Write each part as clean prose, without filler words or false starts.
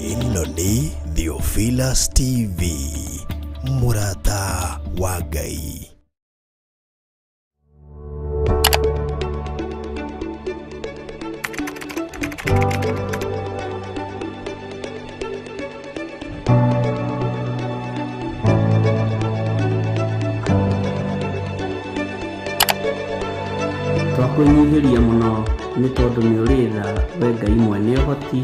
Ĩno nĩ Theophilus TV, mũrata wa Ngai. Twakwĩnyihĩria mũno nĩ tondũ nĩ ũrĩ tha we Ngai mwene ũhoti.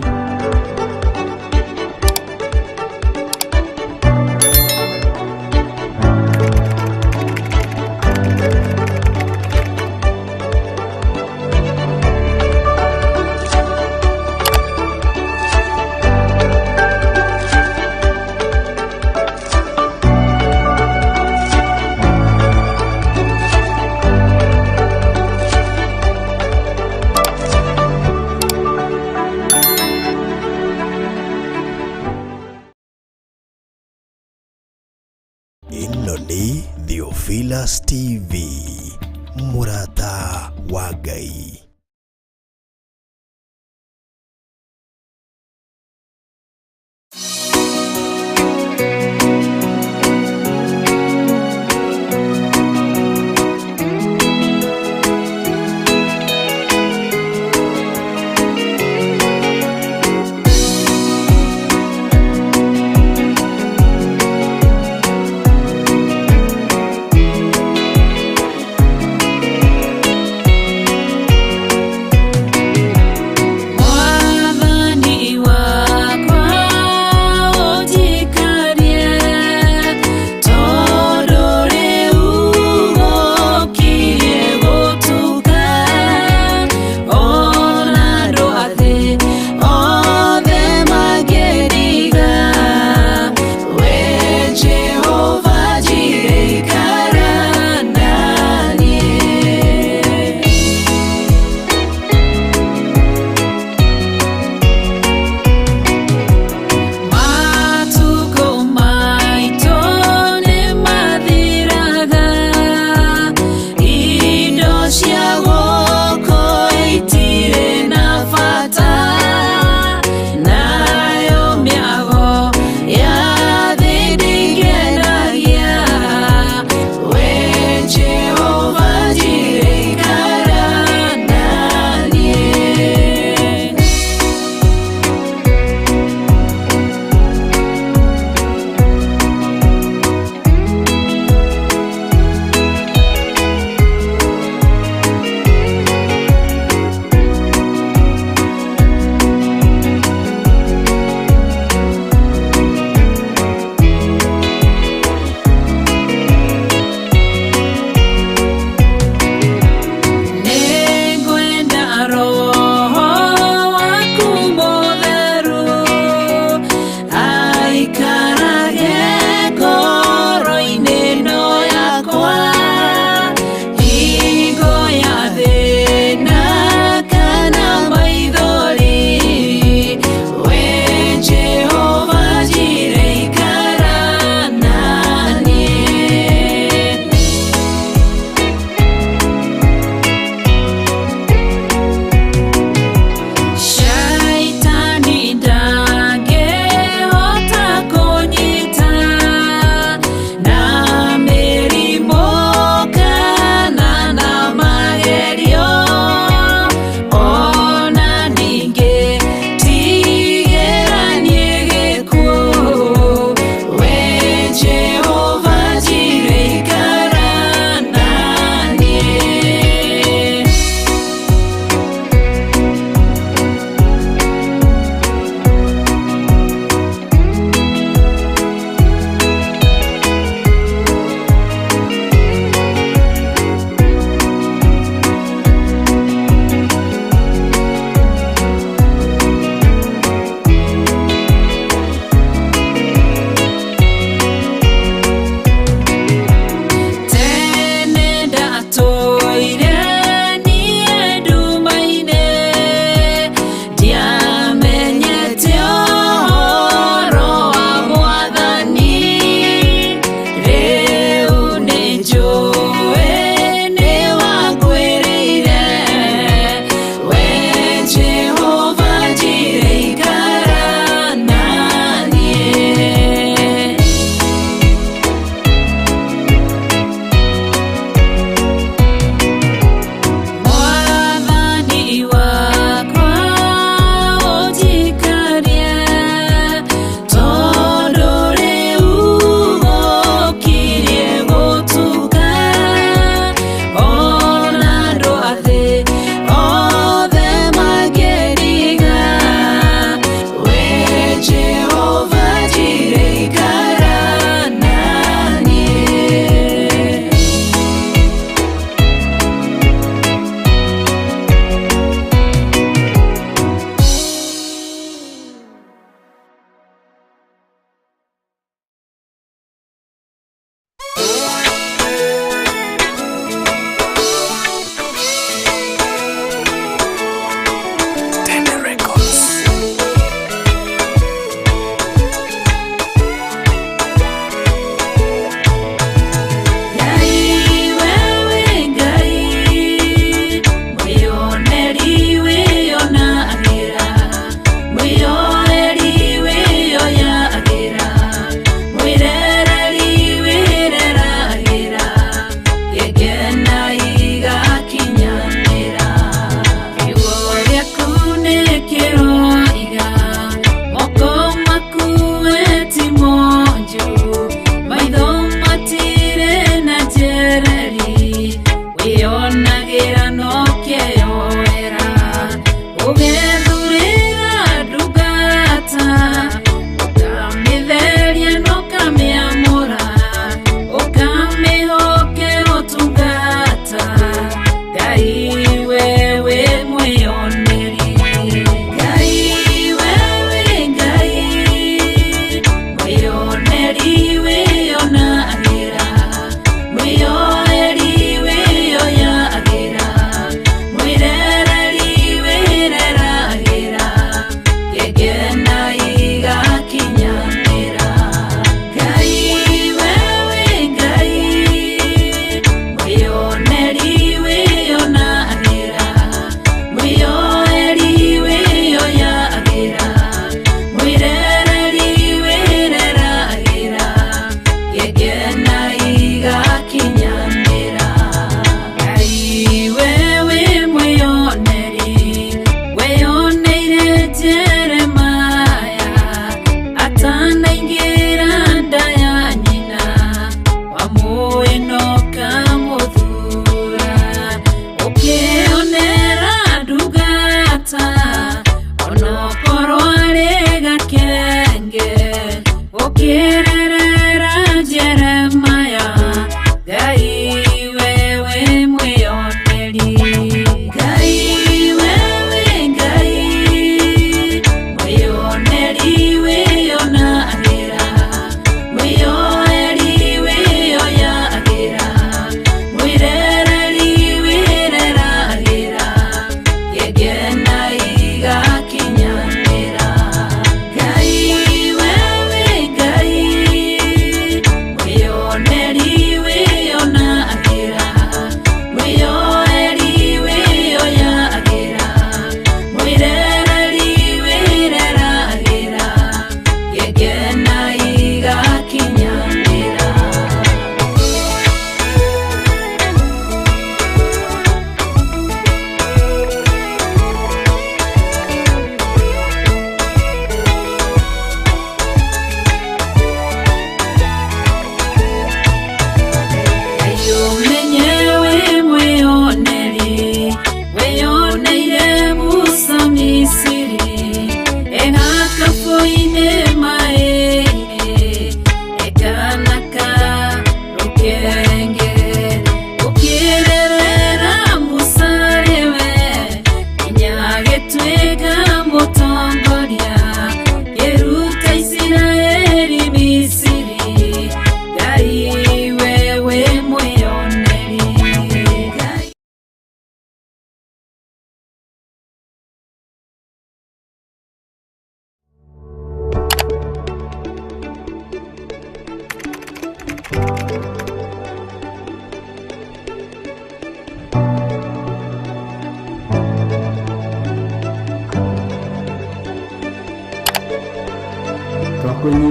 Ĩno nĩ Theophilus TV, mũrata wa Ngai.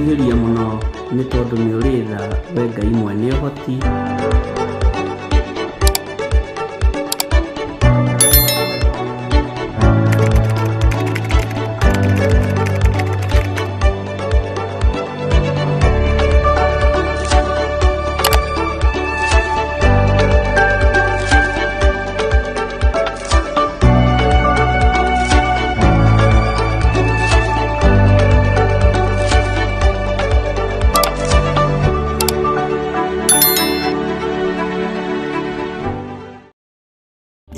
Twakwĩhĩria mũno nĩ tondũ nĩ ũrĩ tha we Ngai mwene ũhoti.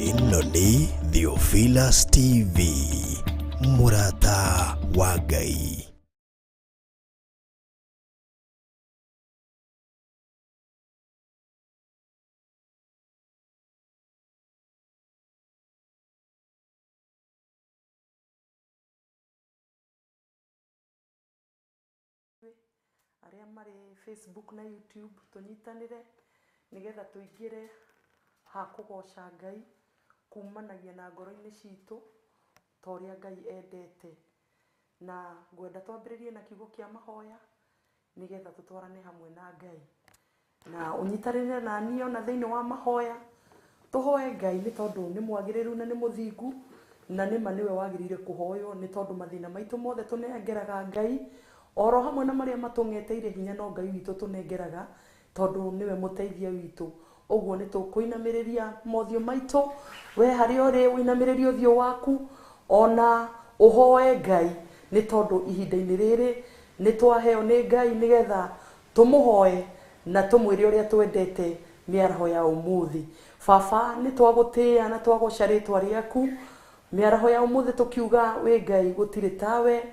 Ĩno nĩ Theophilus TV, mũrata wa Ngai. Arĩa marĩ Facebook na YouTube tũnyitanĩre nĩgetha tũingĩre ha kũgoca Ngai kumanagia na ngoro-inĩ citũ ta ũrĩa Ngai endete. Na ngwenda twambĩrĩrie na kiugo kĩa mahoya nĩgetha tũtwarane hamwe na Ngai. Na ũnyitanĩre na niĩ ona thĩinĩ wa mahoya, tũhoe Ngai nĩ tondũ nĩ mwagĩrĩru na nĩ mũthingu, na nĩma nĩwe wagĩrĩire kũhoywo nĩ tondũ mathĩna maitũ mothe tũnengeraga Ngai, oro hamwe na marĩa matũng'eteire hinya no Ngai witũ tũnengeraga tondũ nĩwe mũteithia witũ. Ũguo nĩ tũkũinamĩrĩria mothiũ maitũ, we harĩa ũrĩ ũinamĩrĩrie ũthiũ waku ona ũhoe Ngai nĩ tondũ ihinda-inĩ rĩrĩ nĩ twaheo nĩ Ngai nĩgetha tũmũhoe na tũmwĩre ũrĩa twendete mĩaraho ya ũmũthĩ. Baba, nĩ twagũtĩĩa na twagoca rĩtwa rĩaku mĩaraho ya ũmũthĩ tũkiuga wĩ Ngai gũtirĩ tawe,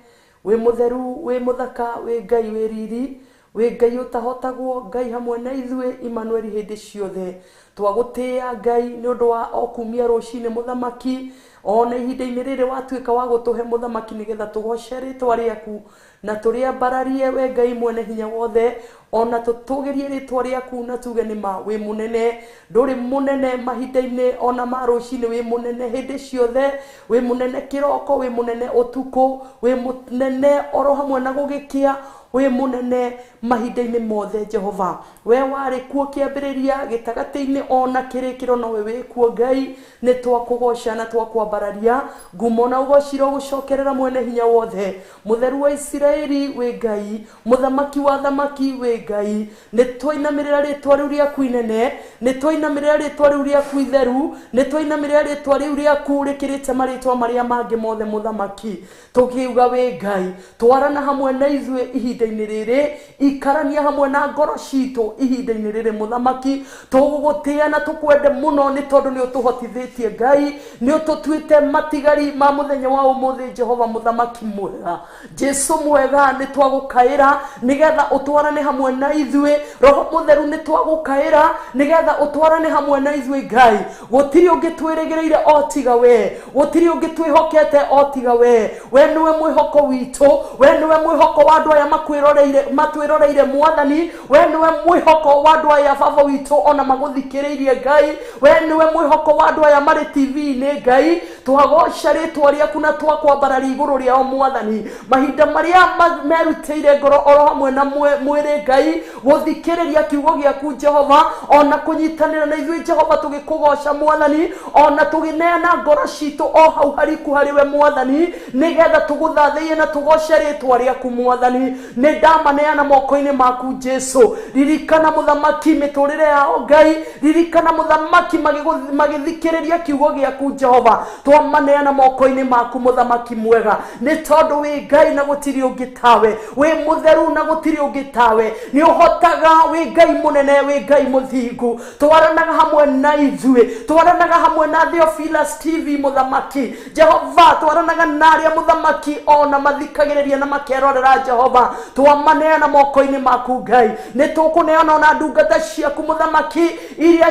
wĩ mũtheru, wĩ mũthaka, wĩ Ngai wĩ riri, wĩ Ngai ũtahotagwo, Ngai hamwe na ithuĩ Emmanuel hĩndĩ ciothe. Twagũtĩĩa Ngai nĩ ũndũ wa o kumia rũcinĩ mũthamaki, ona ihinda-inĩ rĩrĩ watuĩka wa gũtũhe mũthamaki nĩgetha tũgoce rĩtwa rĩaku na tũrĩambararie we Ngai mwene hinya wothe, ona tũtũgĩrie rĩtwa rĩaku na tuge nĩ ma wĩ mũnene, ndũrĩ mũnene mahinda-inĩ ona ma rũcinĩ, wĩ mũnene hĩndĩ ciothe, wĩ mũnene kĩroko, wĩ mũnene ũtukũ, wĩ mũnene oro hamwe na gũgĩkĩa, wĩ mũnene mahinda-inĩ mothe. Jehova, we warĩ kuo kĩambĩrĩria, gĩtagatĩ-inĩ ona kĩrĩkĩro nowe wĩ kuo Ngai. Nĩ twakũgoca na twakwambararia, ngumo na ũgociro gũcokerera mwene hinya wothe, mũtheru wa Isiraeli wĩ Ngai, mũthamaki wa thamaki wĩ Ngai. Nĩ twainamĩrĩra rĩtwa rĩu rĩaku inene, nĩ twainamĩrĩra rĩtwa rĩu rĩaku itheru, nĩ twainamĩrĩra rĩtwa rĩu rĩaku rĩkĩrĩte marĩtwa marĩa mangĩ mothe mũthamaki. Tũkiuga wĩ Ngai, twarana hamwe na ithuĩ ihinda-inĩ rĩrĩ, ikarania hamwe na ngoro citũ ihinda-inĩ rĩrĩ mũthamaki. Tũgũgũtĩĩa na tũkwende mũno nĩ tondũ nĩ ũtũhotithĩtie Ngai, nĩ ũtũtuĩte matigari ma mũthenya wa ũmũthĩ. Jehova mũthamaki mwega, Jesu mwega, nĩ twagũkaĩra nĩgetha ũtwarane hamwe na ithuĩ. Roho mũtheru nĩ twagũkaĩra nĩgetha ũtwarane hamwe na ithuĩ Ngai. Gũtirĩ ũngĩ twĩrĩgĩrĩire o tiga we, gũtirĩ ũngĩ twĩhokete o tiga we. We nĩwe mwĩhoko witũ, we nĩwe mwĩhoko wa andũ aya makwĩroreire, matwĩroreire mwathani. We nĩwe mwĩhoko wa andũ aya baba witũ ona magũthikĩrĩirie Ngai. We nĩwe mwĩhoko wa andũ aya marĩ TV-inĩ Ngai. Twagoca rĩtwa rĩaku na twakwambararia igũrũ rĩao mwathani. Mahinda marĩa merutĩire ngoro oro hamwe na mwĩrĩ Ngai gũthikĩrĩria kiugo gĩaku Jehova, ona kũnyitanĩra na ithuĩ Jehova tũgĩkũgoca mwathani, ona tũgĩneana ngoro citũ o hau hariku harĩ we mwathani, nĩgetha tũgũthathaiye na tũgoce rĩtwa rĩaku mwathani. Nĩ ndamaneana moko-inĩ maku Jesu. Ririkana mũthamaki mĩtũrĩre yao Ngai, ririkana mũthamaki magĩthikĩrĩria kiugo gĩaku Jehova. Twamaneana moko-inĩ maku mũthamaki mwega, nĩ tondũ wĩ Ngai na gũtirĩ ũngĩ tawe, wĩ mũtheru na gũtirĩ ũngĩ tawe, nĩ ũhotaga, wĩ Ngai mũnene, wĩ Ngai mũthingu. Twaranaga hamwe na ithuĩ, twaranaga hamwe na Theophilus TV mũthamaki Jehova, twaranaga na arĩa mũthamaki ona mathikagĩrĩria na makerorera Jehova. Twamaneana moko-inĩ maku Ngai. Nĩ tũkũneana ona ndungata ciaku mũthamaki iria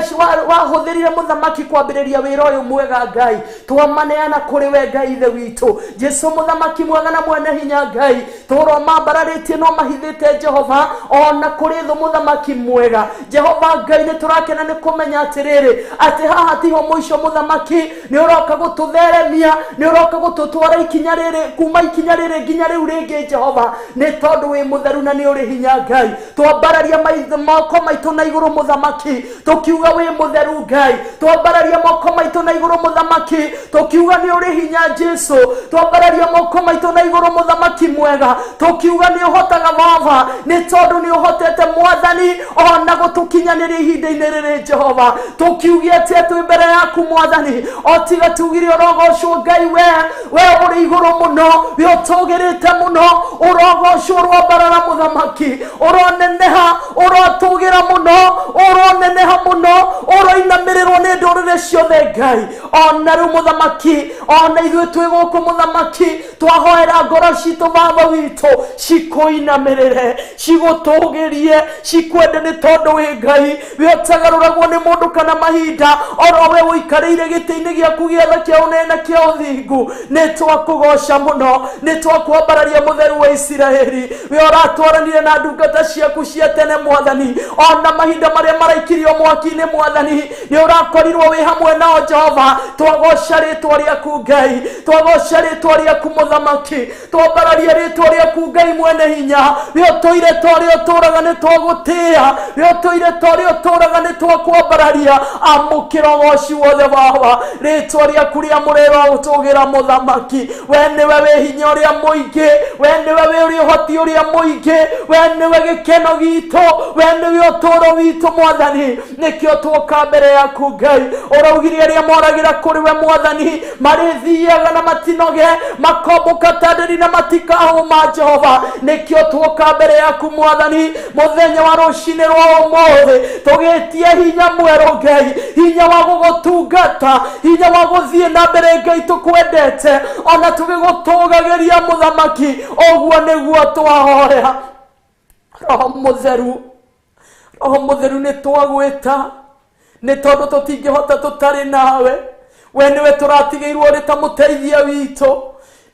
wahũthĩrire mũthamaki kwambĩrĩria wĩra ũyũ mwega Ngai. Tũromaneana kũrĩ we Ngai Ithe witũ. Jesu mũthamaki mwega na mwene hinya Ngai, tũromambararĩtie no mahithĩte Jehova ona kũrĩ thũ mũthamaki mwega. Jehova Ngai, nĩ tũrakena nĩ kũmenya atĩrĩrĩ atĩ haha tiho mũico mũthamaki, nĩ ũroka gũtũtheremia, nĩ ũroka gũtũtwara ikinya rĩrĩ kuma ikinya rĩrĩ nginya rĩu rĩngĩ Jehova, nĩ tondũ wĩ mũtheru na nĩ ũrĩ hinya Ngai. Twambararia moko maitũ na igũrũ mũthamaki, tũkiuga wĩ mũtheru Ngai. Twambararia moko maitũ na igũrũ mũthamaki, tũkiuga nĩ ũrĩ hinya Jesu. Twambararia moko maitũ na igũrũ mũthamaki mwega, tũkiuga nĩ ũhotaga Baba, nĩ tondũ nĩ ũhotete Mwathani ona gũtũkinyanĩria ihinda-inĩ rĩrĩ Jehova. Tũkiuge atĩa twĩ mbere yaku Mwathani, o tiga tugire ũrogocwo Ngai, we ũrĩ igũrũ mũno, we ũtũgĩrĩte mũno, ũrogocwo rwambarara mũthamaki, ũroneneha, ũrotũgĩra mũno, ũroneneha mũno, ũroinamĩrĩrwo nĩ ndũrĩrĩ ciothe Ngai. Ona rĩu mũthamaki, ona ithuĩ twĩ gũkũ mũthamaki, twahoera ngoro citũ Baba witũ cikũinamĩrĩre, cigũtũgĩrie, cikwende nĩ tondũ wĩ Ngai, we ũtagarũragwo nĩ mũndũ kana mahinda, oro we ũikarĩire gĩtĩ-inĩ gĩaku gĩa tha kĩa ũnene na kĩa ũthingu. Nĩ twakũgoca mũno, nĩ twakwambararia mũtheru wa Isiraeli, we ũratwaranire na ndungata ciaku cia tene Mwathani, ona mahinda marĩa maraikirio mwaki-inĩ Mwathani, nĩ ũrakorirwo wĩ hamwe nao Jehova. Twagoca rĩtwa rĩaku Ngai, twagoca rĩtwa rĩaku mũthamaki, twambararia rĩtwa rĩaku Ngai mwene hinya, we ũtũire ta ũrĩa ũtũraga nĩ twagũtĩĩa, we ũtũire ta ũrĩa ũtũraga nĩ twakwambararia. Amũkĩra ũgoci wothe Baba, rĩtwa rĩaku rĩamũre rĩrotũgĩra mũthamaki. We nĩwe wĩ hinya ũrĩa mũingĩ, we nĩwe wĩ ũrĩ ũhoti ũrĩa mũingĩ, we nĩwe gĩkeno gitũ, we nĩwe ũtũũro witũ Mwathani. Nĩkĩo tuoka mbere yaku Ngai, ũraugire arĩa moragĩra kũrĩ we Mwathani marĩthiaga na matinoge, makombũka ta nderi na matikahũma Jehova. Nĩkĩo tuoka mbere yaku Mwathani mũthenya wa rũcinĩ rwa ũmũthĩ, tũgĩtie hinya mwerũ Ngai, hinya wa gũgũtungata, hinya wa gũthiĩ na mbere Ngai tũkwendete, ona tũgĩgũtũgagĩria mũthamaki. Ũguo nĩguo twahoya. Roho mũtheru, Roho mũtheru, nĩ twagwĩta nĩ tondũ tũtingĩhota tũtarĩ nawe. We nĩwe tũratigĩirwo ũrĩ ta mũteithia witũ,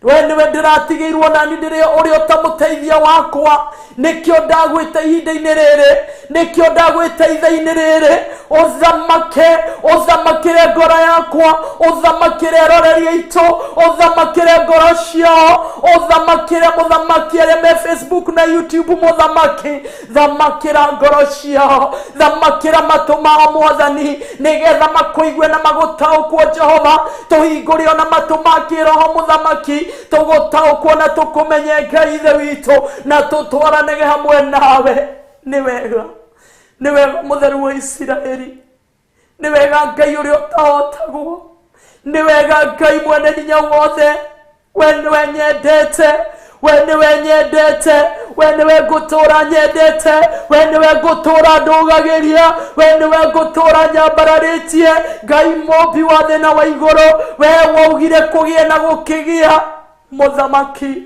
we nĩwe ndĩratigĩirwo nani ndĩrĩ ũrĩ ta mũteithia wakwa. Nĩkĩo ndagwĩta ihinda-inĩ rĩrĩ, nĩkĩo ndagwĩta ithaa-inĩ rĩrĩ, ũthamake, ũthamakĩre ngoro yakwa, ũthamakĩre eroreri aitũ, ũthamakĩre ngoro ciao, ũthamakĩre mũthamaki arĩa me Facebook na YouTube mũthamaki, thamakĩra ngoro ciao, thamakĩra matũ mao Mwathani, nĩgetha makũigue na magũtaũkwo Jehova. Tũhingũre ona matũ ma kĩroho mũthamaki, tũgũtaũkwo na tũkũmenye Ngai Ithe witũ, na tũtwaranage hamwe nawe. Nĩ wega, nĩ wega mũtheru wa Isiraeli, nĩ wega Ngai ũrĩa ũtahotagwo, nĩ wega Ngai mwene hinya wothe. We nĩwe nyendete, we nĩwe nyendete, we nĩwe ngũtũra nyendete, we nĩwe ngũtũra ndũgagĩria, we nĩwe ngũtũra nyambararĩtie. Ngai mũmbi wa thĩ na wa igũrũ, we waugire kũgĩe na gũkĩgĩa. Mũthamaki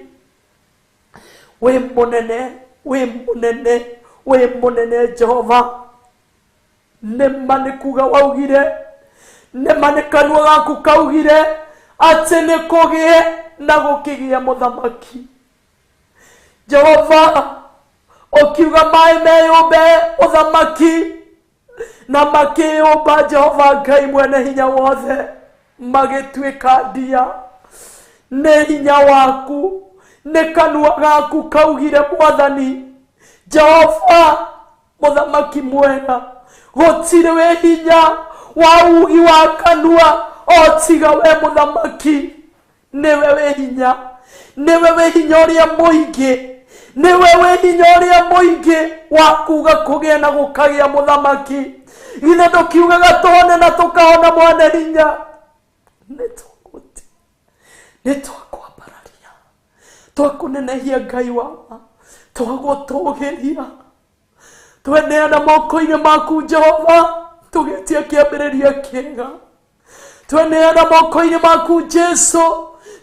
wĩ mũnene, wĩ mũnene, wĩ mũnene Jehova. Nĩma nĩ kuga waugire, nĩma nĩ kanua gaku kaugire atĩ nĩ kũgĩe na gũkĩgĩa mũthamaki. Jehova, ũkiuga maĩ meyũmbe ũthamaki, na makĩyũmba Jehova Ngai mwene hinya wothe, magĩtuĩka ndia. Nĩ hinya waku, nĩ kanua gaku kaugire Mwathani Jehova mũthamaki mwega, gũtirĩ wĩ hinya wa ugi wa kanua o tiga we mũthamaki. Nĩwe wĩ hinya, nĩwe wĩ hinya ũrĩa mũingĩ, nĩwe wĩ hinya ũrĩa mũingĩ wa kuga kũgĩe na gũkagĩa mũthamaki. Githĩ ndũkiugaga tũhone na tũkahona mwana hinya? Nĩ twagũti, nĩ twakwambararia, twakũnenehia Ngai wa ma, twagũtũgĩria, tweneana moko-inĩ maku Jehova, tũgĩtia kĩambĩrĩria kĩega. Tweneana moko-inĩ maku Jesu,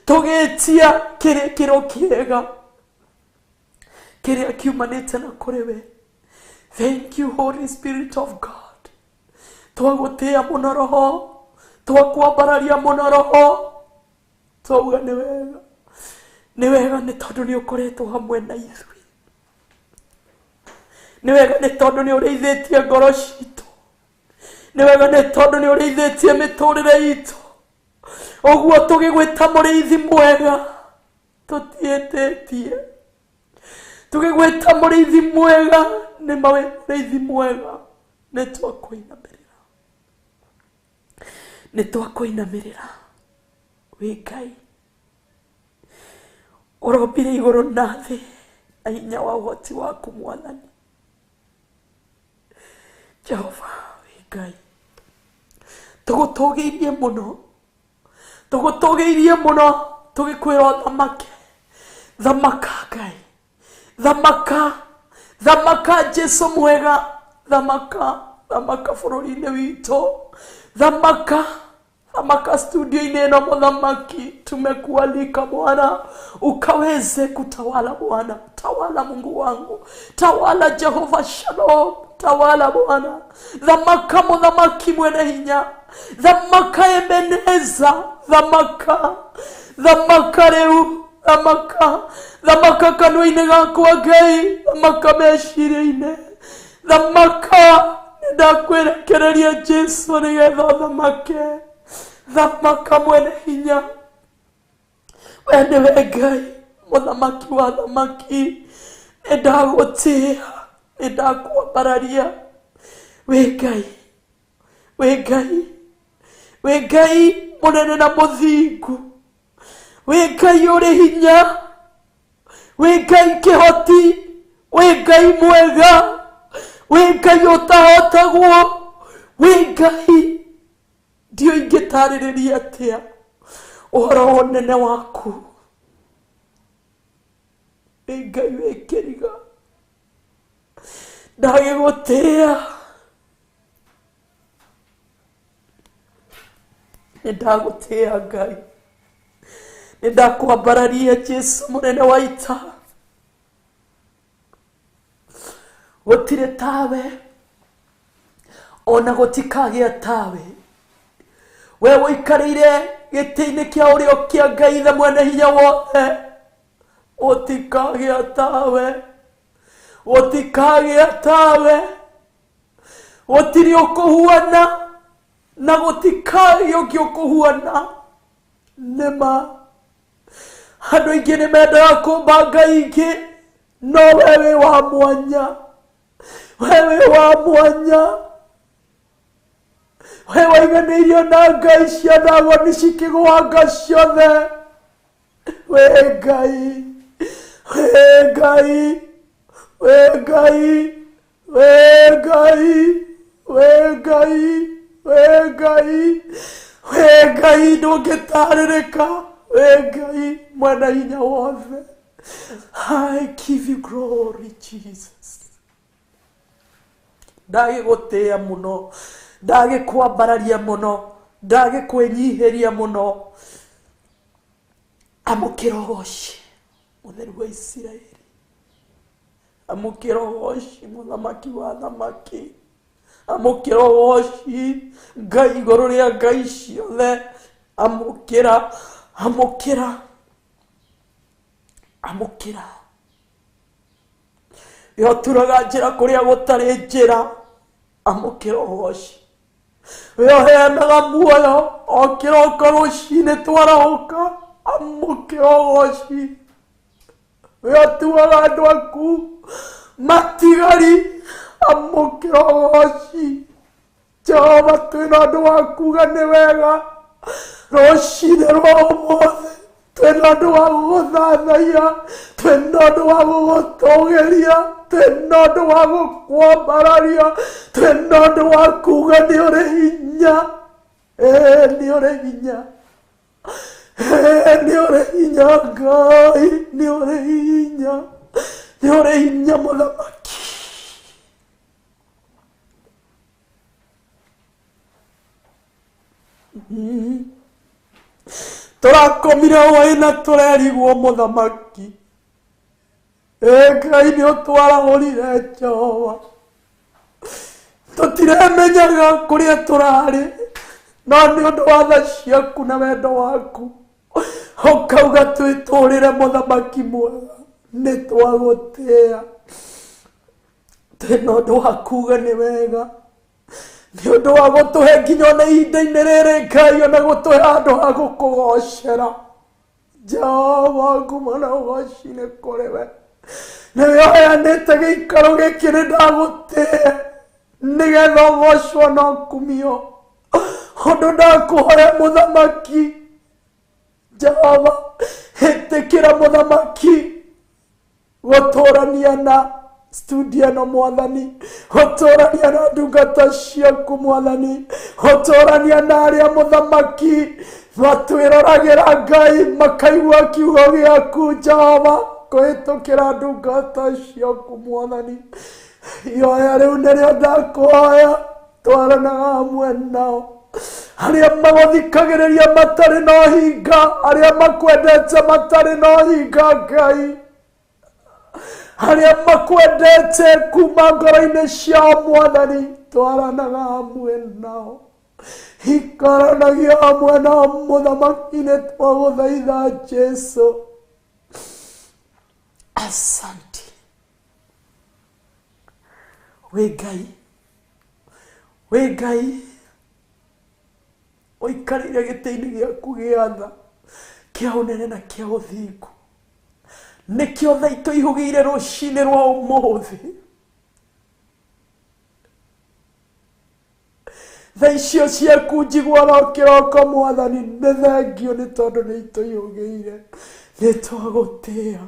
tũgĩtia kĩrĩkĩro kĩega kĩrĩa kiumanĩte na kũrĩ we. Thank you Holy Spirit of God. Twagũtĩĩa mũno Roho, twakwambararia mũno Roho. Twauga nĩ wega, nĩ wega nĩ tondũ nĩ ũkoretwo hamwe na ithuĩ, nĩ wega nĩ tondũ nĩ ũrĩithĩtie ngoro citũ, nĩ wega nĩ tondũ nĩ ũrĩithĩtie mĩtũrĩre itũ. Ũguo tũgĩgwĩta mũrĩithi mwega tũtiĩtĩtie, tũgĩgwĩta mũrĩithi mwega nĩ ma wĩ mũrĩithi mwega. Nĩ twakũinamĩrĩra, nĩ twakũinamĩrĩra wĩ Ngai ũrombire igũrũ na thĩ na hinya wa ũhoti waku Mwathani. Jehova wĩ Ngai, tũgũtũgĩirie mũno, tũgũtũgĩirie mũno, tũgĩkwĩra ũthamake. Thamaka Ngai, thamaka, thamaka Jesu mwega, thamaka, thamaka bũrũri-inĩ witũ, thamaka, thamaka studio-inĩ ĩno mũthamaki. Tumekualika Bwana ukaweze kutawala Bwana, tawala Mungu wangu, tawala Jehova Shalom, tawala Bwana. Thamaka mũthamaki mwene hinya, thamaka Ebeneza, thamaka, thamaka rĩu, thamaka, thamaka kanua-inĩ gakwa Ngai, thamaka meciria-inĩ, thamaka nĩndakwĩrekereria Jesu nĩgetha ũthamake. Thamaka mwene hinya, we nĩwe Ngai mũthamaki wa thamaki, nĩndagũtĩĩa, nĩndakwambararia. Wĩ Ngai, wĩ Ngai, wĩ Ngai mũnene na mũthingu, wĩ Ngai ũrĩ hinya, wĩ Ngai kĩhoti, wĩ Ngai mwega, wĩ Ngai ũtahotagwo, wĩ Ngai ndiũ ingĩtarĩrĩria atĩa ũhoro wa ũnene waku. Wĩ Ngai wĩ kĩriga, ndagĩgũtĩĩa, nĩndagũtĩĩa Ngai, nĩndakwambararia Jesu mũnene wa ita. Gũtirĩ tawe ona gũtikagĩa tawe. We ũikarĩire gĩtĩ-inĩ kĩa ũrĩo kĩa Ngai Ithe mwene hinya wothe, gũtikagĩa tawe, gũtikagĩa tawe, gũtirĩ ũkũhuana na gũtikagĩa ũngĩ ũkũhuana. Nĩ ma andũ aingĩ nĩ mendaga kũmba ngai ingĩ, no we wĩ wa mwanya, we wĩ wa mwanya. We waiganĩirio na ngai cia Dagoni cikĩgũanga ciothe. Wĩ Ngai, wĩ Ngai, wĩ Ngai, wĩ Ngai, wĩ Ngai, wĩ Ngai, wĩ Ngai ndũngĩtarĩrĩka. Wĩ Ngai mwene hinya wothe. I give you glory, Jesus. Ndagĩgũtĩĩa mũno, ndagĩkwambararia mũno, ndagĩkwĩnyihĩria mũno. Amũkĩra ũgoci mũtheru wa Isiraeli, amũkĩra ũgoci mũthamaki wa thamaki, amũkĩra ũgoci Ngai igũrũ rĩa ngai ciothe, amũkĩra, amũkĩra, amũkĩra. We ũturaga njĩra kũrĩa gũtarĩ njĩra, amũkĩra ũgoci. We ũheanaga muoyo o kĩroko rũcinĩ twarahũka, amũkĩra ũgoci. We ũtuaga andũ aku matigari, amũkĩra ũgoci. Jehova twĩna ũndũ wa kuga nĩ wega rũcinĩ rwa ũmũthĩ, twĩna ũndũ wa gũgũthathaiya, twĩna ũndũ wa gũgũtũgĩria, twĩna ũndũ wa gũkwambararia, twĩna ũndũ wa kuga nĩ ũrĩ hinya. Nĩ ũrĩ hinya, nĩ ũrĩ hinya Ngai, nĩ ũrĩ hinya, nĩ ũrĩ hinya mũthamaki. Tũrakomire hwaĩ na tũrerigwo mũthamaki. Ngai nĩ ũtwarahũrire Jehova, tũtiremenyaga kũrĩa tũrarĩ, no nĩ ũndũ wa tha ciaku na wendo waku Ũkauga twĩtũrĩre mũthamaki mwega, nĩ twagũtĩĩa. Twĩna ũndũ wa kuga nĩ wega, nĩ ũndũ wa gũtũhe nginya ona ihinda-inĩ rĩrĩ Ngai, ona gũtũhe handũ ha gũkũgocera. Jehova, ngumo na ũgoci nĩ kũrĩ we. Nĩwe ũheanĩte gĩikaro gĩkĩ, nĩ ndagũtĩĩa nĩgetha ũgocwo na ũkumio. Ũndũ ndakũhoya mũthamaki Jehova, ĩtĩkĩra mũthamaki gũtũrania na studio ĩno mwathani, gũtũrania na ndungata ciaku mwathani, gũtũrania na arĩa mũthamaki matwĩroragĩra Ngai, makaigua kiugo gĩaku Jehova kũhĩtũkĩra ndungata ciaku mwathani. Ihoya rĩu nĩrĩo ndakũhoya, twaranaga hamwe nao arĩa magũthikagĩrĩria matarĩ na ũhinga, arĩa makwendete matarĩ na ũhinga Ngai, arĩa makwendete kuma ngoro-inĩ ciao mwathani, twaranaga hamwe nao, ikaranagia hamwe nao mũthamaki, nĩ twagũthaitha Jesu. Asante wĩ Ngai, wĩ Ngai ũikarĩire gĩtĩ-inĩ gĩaku gĩa tha, kĩa ũnene na kĩa ũthingu. Nĩkĩo tha itũihũgĩire rũcinĩ rwa ũmũthĩ. Tha icio ciaku njiguaga o kĩroko mwathani, nĩ thengio nĩ tondũ nĩ itũihũgĩire. Nĩ twagũtĩĩa,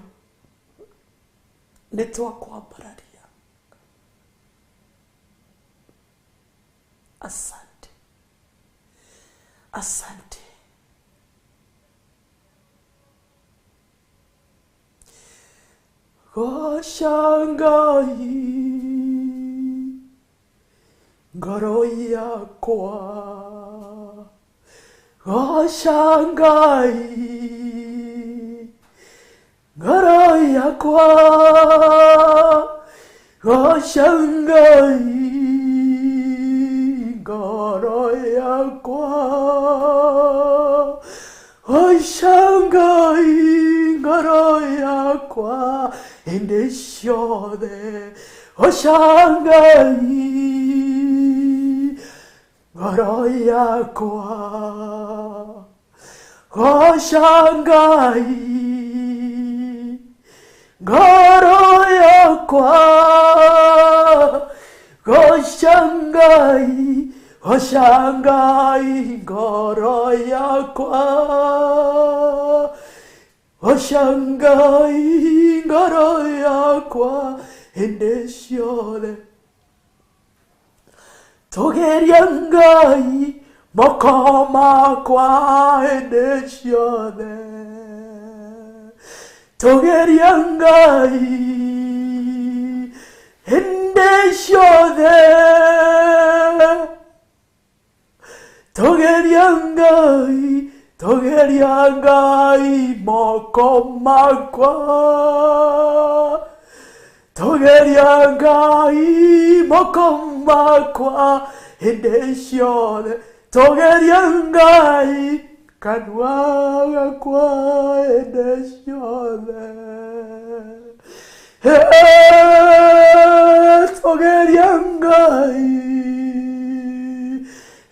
nĩ twakwambararia. Asante, asante. Goca Ngai ngoro yakwa, goca Ngai ngoro yakwa, goca Ngai ngoro yakwa, goca Ngai ngoro yakwa hĩndĩ ciothe, goca Ngai ngoro yakwa, goca Ngai ngoro yakwa, goca Ngai, goca Ngai ngoro yakwa, goca Ngai ngoro yakwa hĩndĩ ciothe. Tũgeria Ngai moko makwa hĩndĩ ciothe, tũgeria Ngai hĩndĩ ciothe, tũgeria Ngai, tũgeria Ngai moko makwa, tũgeria Ngai moko makwa hĩndĩ ciothe, tũgeria Ngai kanua gakwa hĩndĩ ciothe. Tũgeria Ngai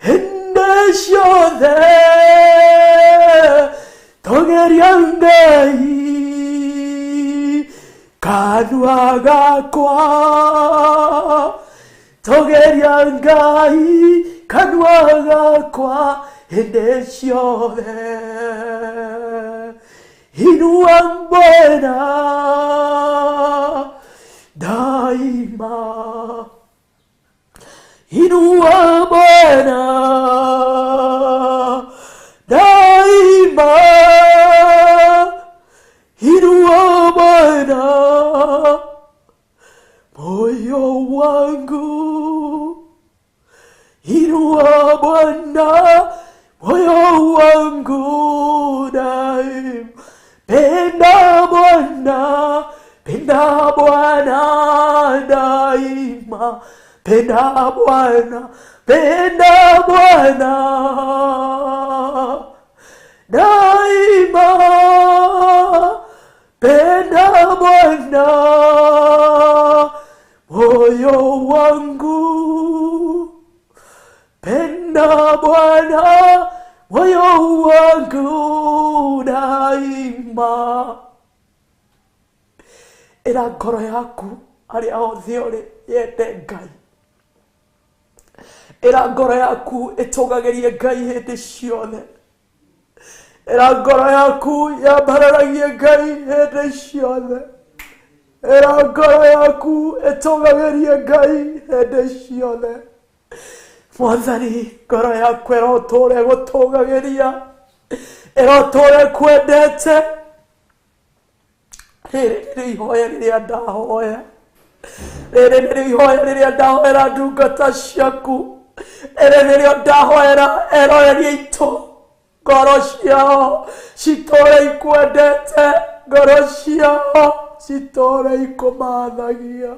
hĩndĩ ciothe, tũgeria Ngai kanua gakwa, tũgeria Ngai kanua gakwa hĩndĩ ciothe. Inua Bwana daima, inua Bwana daima, inua Bwana moyo wangu, inua Bwana moyo wangu daima. Penda Bwana, penda Bwana daima, penda Bwana, penda Bwana daima. Bwana moyo wangu, penda Bwana moyo wangu daima. Ĩra ngoro yaku arĩa othe ũrĩ yende Ngai. Ĩra ngoro yaku ĩtũgagĩrie Ngai hĩndĩ ciothe. Ĩra ngoro yaku yambararagie Ngai hĩndĩ ciothe. Ĩra ngoro yaku ĩtũgagĩrie Ngai hĩndĩ ciothe. Mwathani, ngoro yaku ĩrotũũra ĩgũtũgagĩria, ĩrotũũra ĩkwendete. Rĩrĩ nĩrĩo ihoya rĩrĩa ndahoya, rĩrĩ nĩrĩo ihoya rĩrĩa ndahoera ndungata ciaku, rĩrĩ nĩrĩo ndahoera eroreri aitũ. Ngoro ciao citũũre ikwendete, ngoro ciao citũũre ikũmathagia,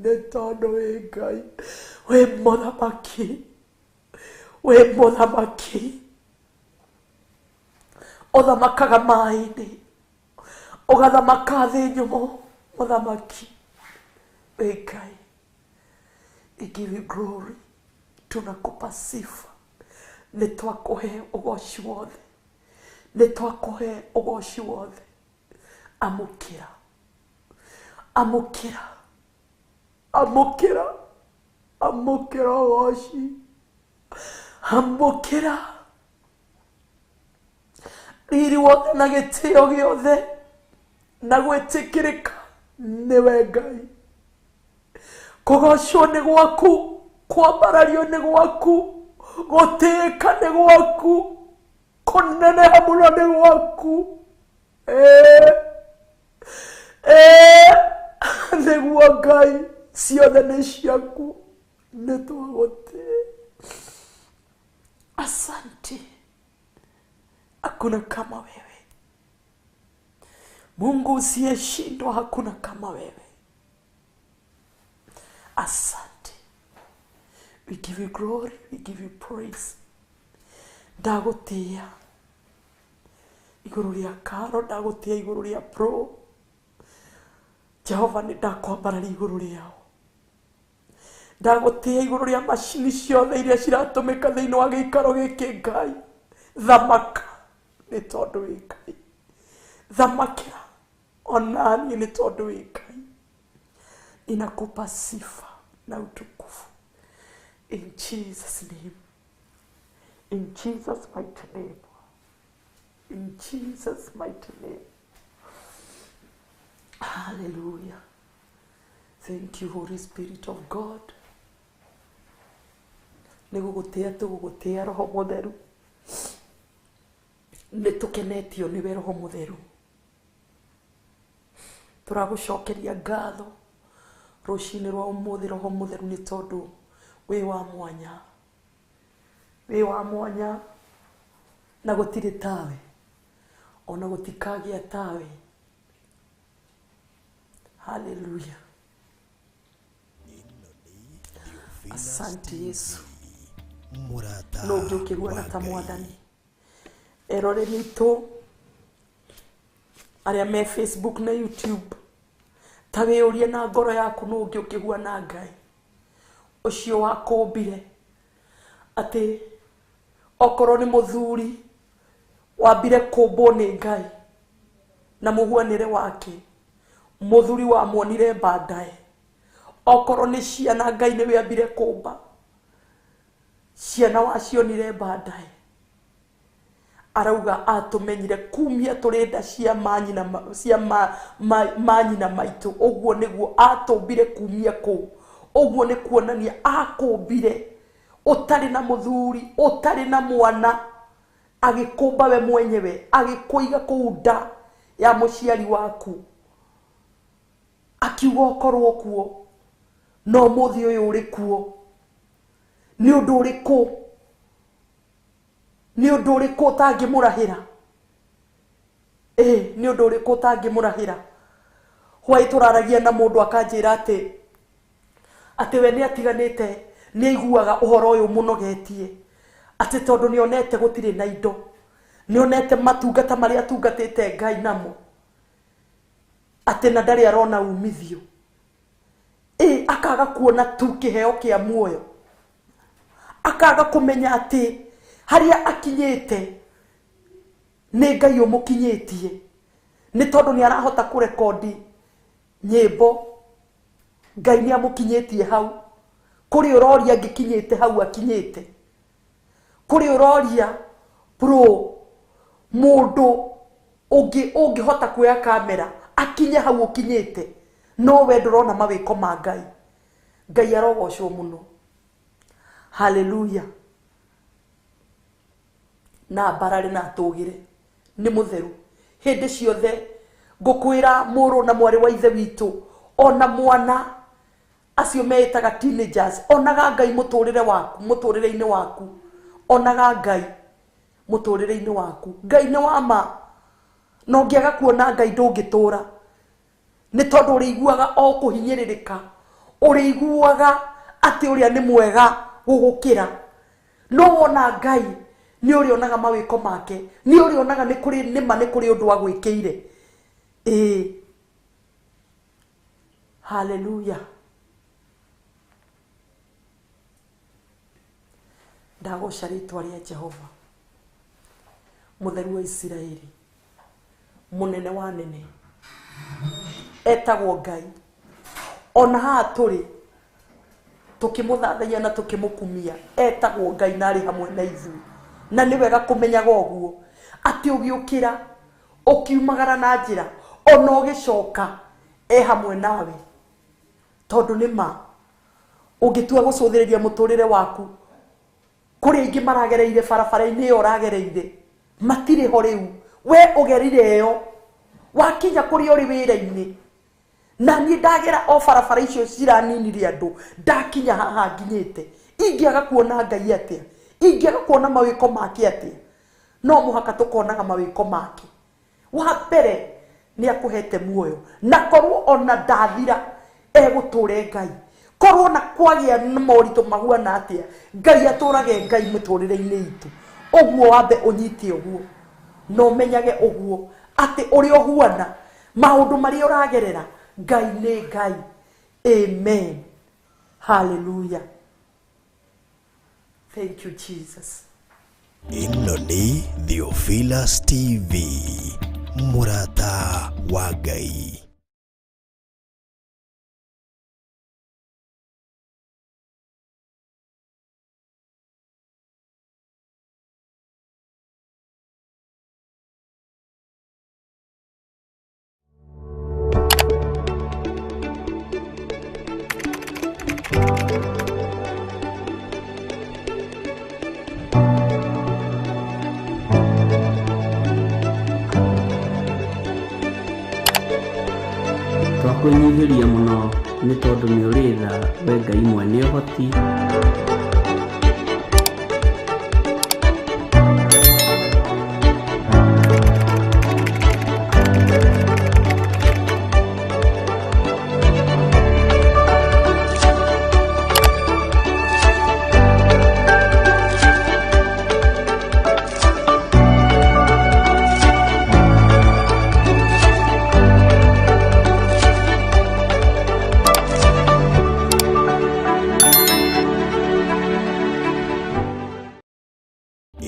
nĩ tondũ wĩ Ngai, wĩ mũthamaki, wĩ mũthamaki. Ũthamakaga maĩ-inĩ, ũgathamaka thĩ nyũmũ, mũthamaki wĩ Ngai. We give you glory, tunakupa sifa. Nĩ twakũhe ũgoci wothe, nĩ twakũhe ũgoci wothe. Amũkĩra, amũkĩra, amũkĩra, amũkĩra ũgoci, amũkĩra riri wothe na gĩtĩo gĩothe na gwĩtĩkĩrĩka nĩwe Ngai. Kũgocwo nĩ gwaku, kwambarario nĩ gwaku, gũtĩĩka nĩ gwaku, kũneneha mũno nĩ gwaku. Nĩguo Ngai, ciothe nĩ ciaku, nĩ twagũtĩĩa. Asante, hakuna kama wewe Mungu usiyeshindwa, hakuna kama wewe. Asante. We give you glory, we give you praise. Ndagũtĩĩa igũrũ rĩa Karo, ndagũtĩĩa igũrũ rĩa Pro. Jehova, nĩ ndakwambararia igũrũ rĩao. Ndagũtĩĩa igũrũ rĩa macini ciothe iria ciratũmĩka thĩinĩ wa gĩikaro gĩkĩ Ngai. Thamaka nĩ tondũ wĩ Ngai. Thamakĩra onaniĩ nĩ tondũ wĩ Ngai. Ninakupa sifa na utukufu in Jesus name, in Jesus mighty name, in Jesus mighty name. Hallelujah. Thank you, Holy Spirit of God. Nĩ gũgũtĩĩa tũgũgũtĩĩa Roho Mũtheru. Nĩ tũkenetio nĩwe Roho Mũtheru. Tũragũcokeria ngatho rũcinĩ rwa ũmũthĩ Roho Mũtheru, nĩ tondũ wĩ wa mwanya, wĩ wa mwanya, na gũtirĩ tawe, ona gũtikagĩa tawe. Hallelujah. Asante Yesu. Mũrata No ũngĩ ũkĩhuana wa ta Ngai. Mwathani. Eroreri aitũ arĩa me Facebook na YouTube, ta wĩyũrie na ngoro yaku, nũ ũngĩ ũkĩhuana Ngai ũcio wakũmbire, atĩ okorwo nĩ mũthuri wambire kũmbwo nĩ Ngai na mũhuanĩre wake, mũthuri wamuonire baadaye. Okorwo nĩ ciana, Ngai nĩwe ambire kũmba ciana, wacionire baadaye. Arauga atũmenyire kumia tũrĩ nda cia manyina cia manyina maitũ. Ũguo nĩguo atũmbire kumia kũu. Ũguo nĩ kuonania akũmbire ũtarĩ na mũthuri, ũtarĩ na mwana, agĩkũmba we mwenyewe, agĩkũiga kũu nda ya mũciari waku, akiuga ũkorwo kuo, no ũmũthĩ ũyũ ũrĩ kuo. Nĩ ũndũ ũrĩkũ, nĩ ũndũ ũrĩkũ ũtangĩmũrahĩra? Nĩ ũndũ ũrĩkũ ũtangĩmũrahĩra? Hwaĩ tũraragia na mũndũ akanjĩra atĩ we nĩ atiganĩte, nĩ aiguaga ũhoro ũyũ mũnogetie, atĩ tondũ nĩ onete gũtirĩ na indo, nĩ onete matungata marĩa atungatĩte Ngai namo, Atĩ na ndarĩ arona umithio. Ĩ akaga kuona tu kĩheo kĩa muoyo. Akaga kũmenya atĩ harĩa akinyĩte nĩ Ngai ũmũkinyĩtie. Nĩ tondũ nĩ arahota kũrekondi nyĩmbo, Ngai nĩ amũkinyĩtie hau. Kũrĩ ũroria angĩkinyĩte hau akinyĩte. Kũrĩ ũroria bro mũndũ ũngĩ ũngĩhota kuoya kamera akinye hau ũkinyĩte, no we ndũrona mawĩko ma Ngai. Ngai arogocwo mũno. Haleluya. Na mbarare na atũgĩre nĩ mũtheru hĩndĩ ciothe. Ngũkwĩra mũrũ na mwarĩ wa ithe witũ, ona mwana acio meĩtaga teenagers, onaga Ngai mũtũrĩre waku, mũtũrĩre-inĩ waku, onaga Ngai mũtũrĩre-inĩ waku. Ngai nĩ wa ma, na ũngĩaga kuona Ngai ndũngĩtũra, nĩ tondũ ũrĩiguaga o kũhinyĩrĩrĩka, ũrĩiguaga atĩ ũrĩa nĩ mwega gũgũkĩra. No wona Ngai nĩ ũrĩonaga mawĩko make, nĩ ũrĩonaga nĩ kũrĩ nĩma, nĩ kũrĩ ũndũ agwĩkĩire. Ĩĩ, haleluya. Ndagoca rĩtwa rĩa Jehova mũtheru wa Isiraeli, mũnene wa nene, etagwo Ngai. Ona haha tũrĩ tũkĩmũthathaiya na tũkĩmũkumia, etagwo Ngai na arĩ hamwe na ithuĩ. Na nĩ wega kũmenyaga ũguo atĩ ũgĩũkĩra ũkiumagara na njĩra, ona ũgĩcoka e hamwe nawe, tondũ nĩ ma ũngĩtua gũcũthĩrĩria mũtũrĩre waku, kũrĩ aingĩ maragereire barabara-inĩ ĩyo ũragereire, matirĩ ho rĩu. We ũgerire ĩyo, wakinya kũrĩa ũrĩ wĩra-inĩ, na niĩ ndagera o barabara icio ciraninire andũ, ndakinya haha nginyĩte, ingĩaga kuona Ngai atĩa? Ingĩaga kuona mawĩko make atĩa? No mũhaka tũkonaga mawĩko make. Wa mbere nĩ akũhete muoyo, na korwo ona ndathira egũtũre Ngai. Korwo na kwagĩa na moritũ mahuana atĩa, Ngai atũrage Ngai mĩtũrĩre-inĩ itũ. Ũguo wambe ũnyite ũguo, na ũmenyage ũguo atĩ ũrĩa ũhuana, maũndũ marĩa ũragerera, Ngai nĩ Ngai. Amen. Hallelujah. Thank you, Jesus. Ĩno nĩ Theophilus TV, mũrata wa Ngai. Twakwĩnyihĩria mũno nĩ tondũ nĩ ũrĩ tha, we Ngai mwene ũhoti.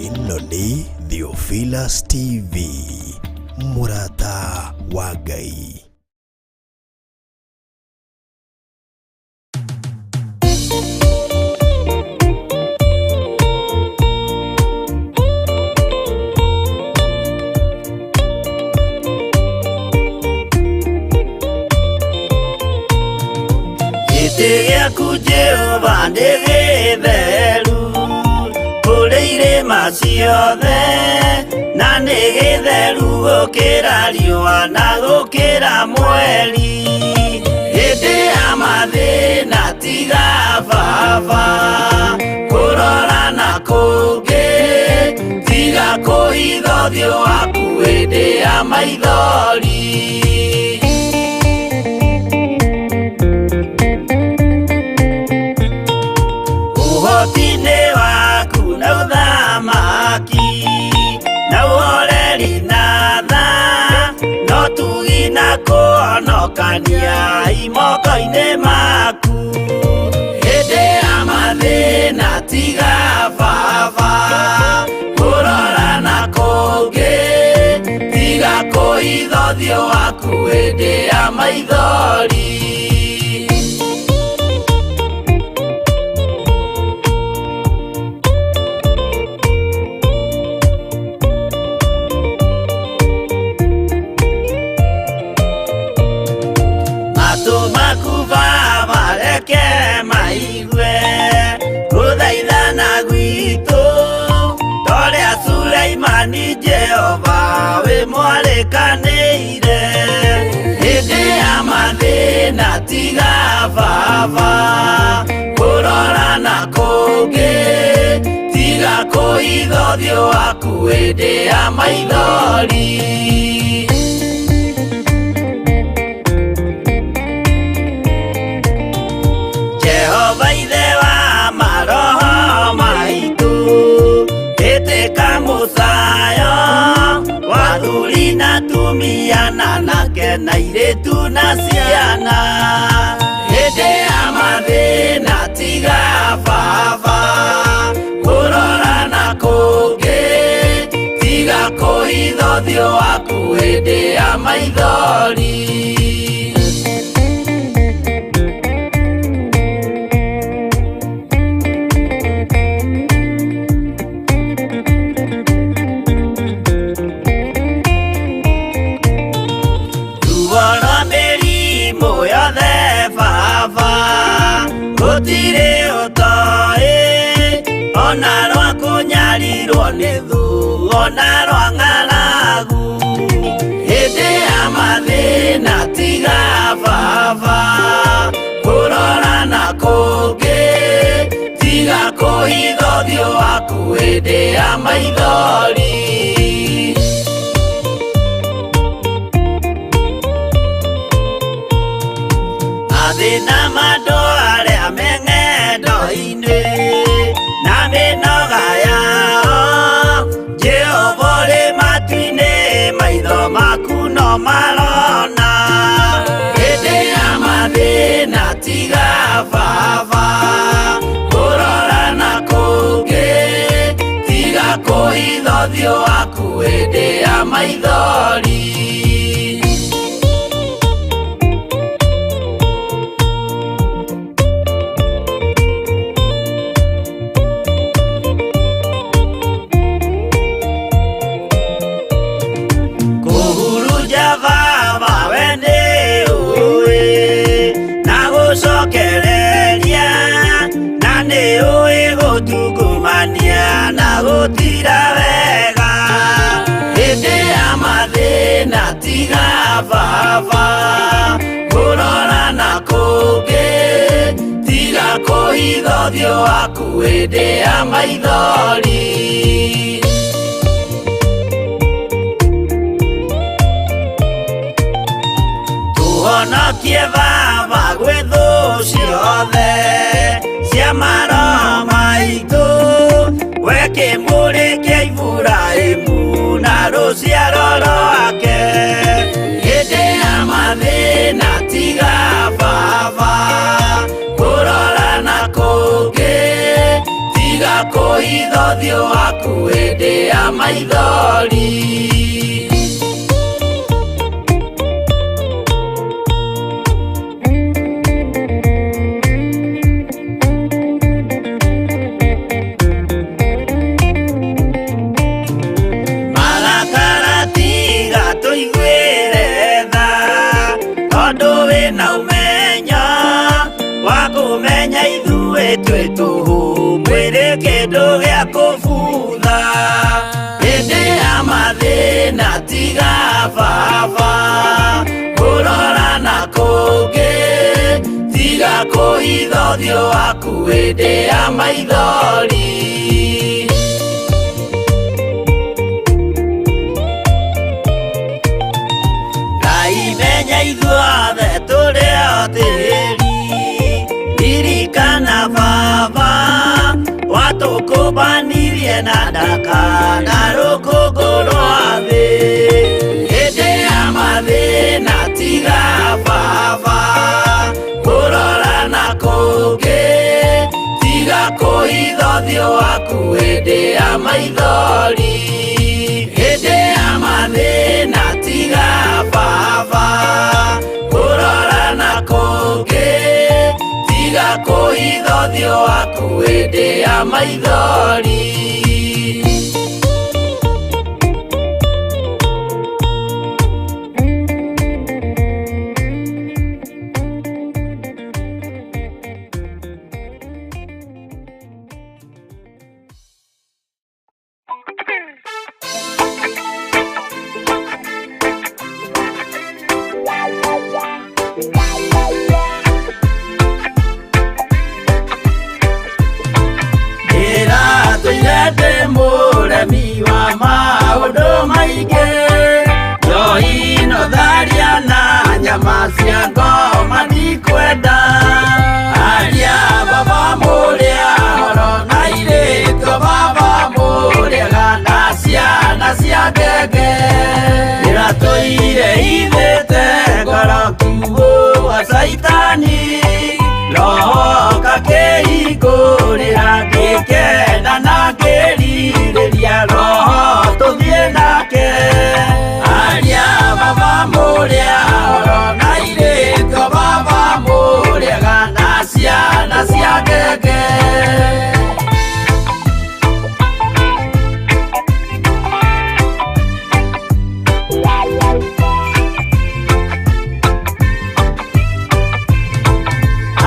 Ĩno nĩ Theophilus TV, mũrata wa Ngai. Gĩtĩ gĩaku Jehova nĩ gĩtheru kũrĩ irĩma ciothe, na nĩ gĩtheru gũkĩra riũa na gũkĩra mweri. Hĩndĩ ya mathĩna tiga baba kũrora na kũngĩ, tiga kũhitha ũthiũ waku hĩndĩ ya maithori. Ũhoti-inĩ waku na ũthamaki na ũhoreri na tha, no tugi na kũhonokia. Tũhonokania moko-inĩ maku. Hĩndĩ ya mathĩna tiga baba kũrora na kũngĩ, tiga kũhitha ũthiũ waku hĩndĩ ya maithori. Matũ maku baba reke maigue gũthaithana gwitũ, torĩa Suleimani Jehova wĩ mwarĩkanĩire. Hĩndĩ ya mathĩna tiga baba kũrora na kũngĩ, tiga kũhitha ũthiũ waku hĩndĩ ya maithori. Jehova ithe wa maroho maitũ, ĩtĩka mũcayo wa athuri na atumia na anake na airĩtu na ciana. Hĩndĩ ya mathĩna tiga baba kũrora na kũngĩ, tiga kũhitha ũthiũ waku hĩndĩ ya maithori. Ruo rwa mĩrimũ yothe baba gũtirĩ ũtoĩ, ona rwa kũnyarirwo nĩ thũ, ona rwa ng'aragu. Hĩndĩ ya mathĩna tiga baba kũrora na kũngĩ, tiga kũhitha ũthiũ waku hĩndĩ ya maithori. Mathĩna ma andũ arĩa me ng'endo-inĩ na mĩnoga yao, Jehova ũrĩ matu-inĩ maitho maku no marona. Hĩndĩ ya mathĩna tiga baba kũrora na kũngĩ, tiga kũhitha ũthiũ waku hĩndĩ ya maithori. Kũhurunja baba we nĩ ũĩ na gũcokereria, na nĩ ũĩ gũtungumania na gũtira wega. Hĩndĩ ya mathĩna tiga baba kũrora na kũngĩ, tiga kũhitha ũthiũ waku hĩndĩ ya maithori. Tũhonokie baba gwĩ thũ ciothe cia maroho maitũ, we kĩmũrĩ kĩa Iburahĩmu na rũciaro rwake. Hĩndĩ ya mathĩna tiga baba kũrora na kũngĩ, tiga kũhitha ũthiũ waku hĩndĩ ya maithori. Marakara tiga tũiguĩre tha, tondũ wĩna ũmenyo wa kũmenya ithuĩ twĩ tũhũ, mwĩrĩ kĩndũ gĩa kũbutha. Hĩndĩ ya mathĩna tiga baba kũrora na kũngĩ, tiga kũhitha ũthiũ waku hĩndĩ ya maithori. Ngai menya ithuothe tũrĩ o tĩri, ririkana baba watũkũmbanirie na ndaka na rũkũngũ rwa thĩ. Hĩndĩ ya mathĩna tiga baba Hĩndĩ ya maithori, hĩndĩ ya mathĩna, tiga baba kũrora na kũngĩ, tiga kũhitha ũthiũ waku hĩndĩ ya maithori. Ndĩratũire ndĩ mũremi wa maũndũ maingĩ, njohi no tharia na nyama cia ngoma ndikwenda. Aria baba mũrĩa horo na irĩtwo baba mũrĩega na ciana cia ngenge. Ndĩratũire ithĩte ngoro kiugũ wa caitani, roho kakĩhingũrĩra ngĩkena na ngĩrirĩria roho tũthiĩ nake. Aria baba mũrĩa horo na irĩtwo baba mũrĩega na ciana cia ngenge.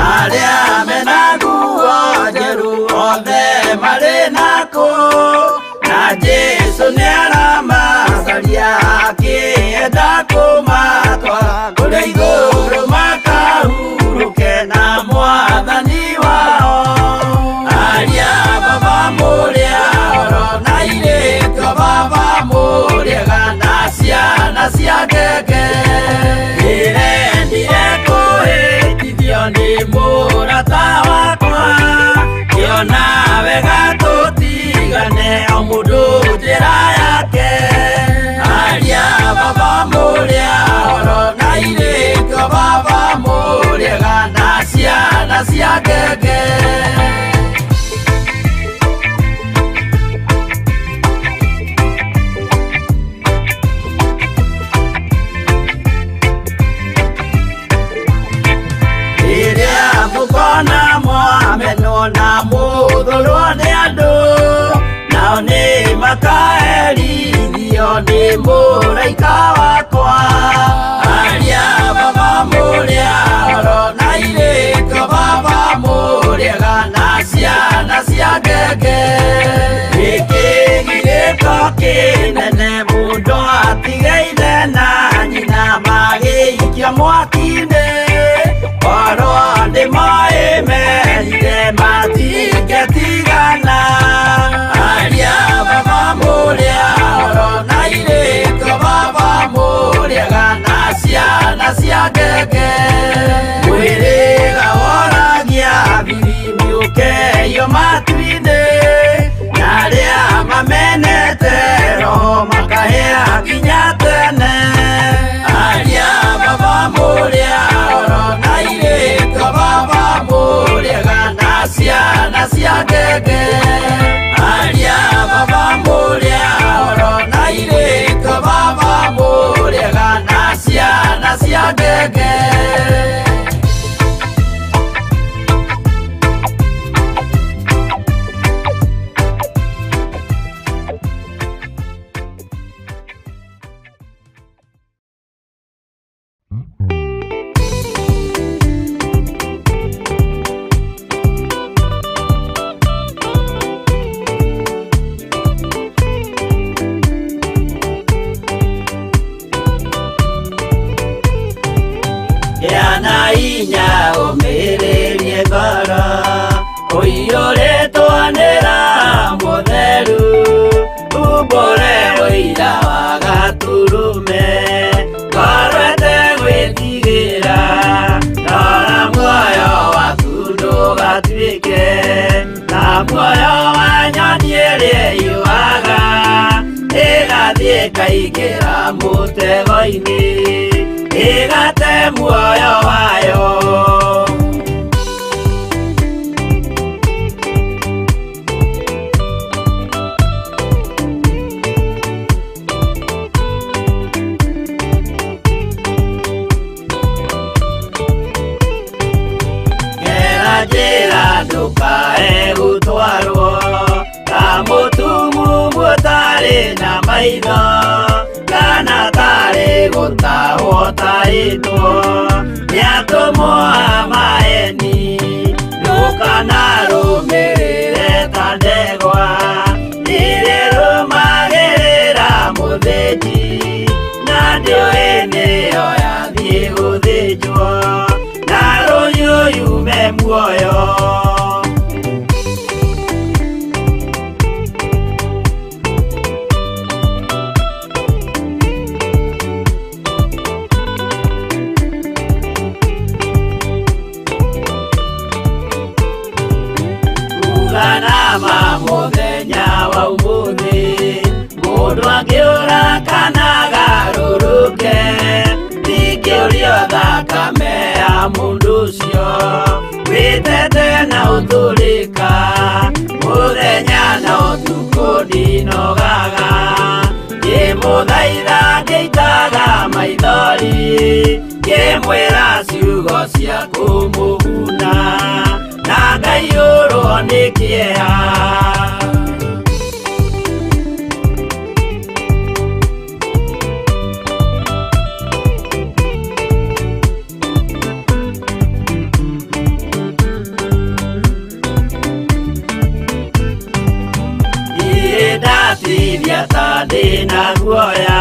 Arĩa mena nguo njerũ othe marĩ nakũ, na Jesũ nĩaramacaria akĩenda kũmatwara kũrĩa igũrũ makahurũke na mwathani wao. Aria baba mũrĩa horo na irĩtwo baba mũrĩega na ciana cia ngenge. Ndĩrendire kũhĩtithio nĩ mũrata wakwa, ngĩona wega tũtigane o mũndũ njĩra yake. Aria baba mũrĩa horo na irĩtwo baba mũrĩega na ciana cia ngenge. Rĩrĩa mũkona mwamenwo na mũthũrwo nĩ andũ, nao nĩ makaherithio nĩ mũraika wakwa. Aria baba mũrĩa horo na irĩtwo baba mũrĩega na ciana cia ngenge. Gĩkĩgirĩko kĩnene mũndũ atige ithe na nyina magĩikio mwaki-inĩ, korwo nĩ moĩ merire matingĩtigana. Aria baba mũrĩa horo na irĩtwo baba mũrĩega na ciana cia ngenge. Mwĩrĩga woragia thiri mĩũkeyo matu-inĩ, na arĩa mamenete roho makahĩa nginya tene. Aria baba mũrĩa horo na irĩtwo baba mũrĩega na ciana cia ngenge. Aria baba mũrĩa horo na irĩtwo baba mũrĩega na ciana cia ngenge. Gĩa na hinya ũmĩrĩrie ngoro, ũiyũrĩtwo nĩ Roho Mũtheru, umbũre ũira wa Gatũrũme, ngoro ĩtegwĩtigĩra, rora muoyo waku ndũgatuĩke ta muoyo wa nyoni ĩrĩa ĩyũaga, ĩgathiĩ ĩkaingĩra mũtego-inĩ, ĩgate muoyo wayo. maitho kana tarĩ gũtahwo tahĩtwo nĩ atũmwo a maeni ndũkanarũmĩrĩre ta ndegwa irĩrũmagĩrĩra mũthĩnji na ndĩũĩ nĩyo yathiĩ gũthĩnjwo na rũhiũ yume muoyo. Uganama mũthenya wa ũmũthĩ mũndũ angĩũra kana agarũrũke ndingĩũrio thakame ya mũndũ ũcio wĩtete na ũtũrĩka mũthenya na ũtukũ ndinogaga ngĩmũthaitha ngĩitaga maithori ngĩmwĩra ciugo cia kũmũguna na ngaiyũrwo nĩ kĩeha. Ndatithia ta ndĩna guoya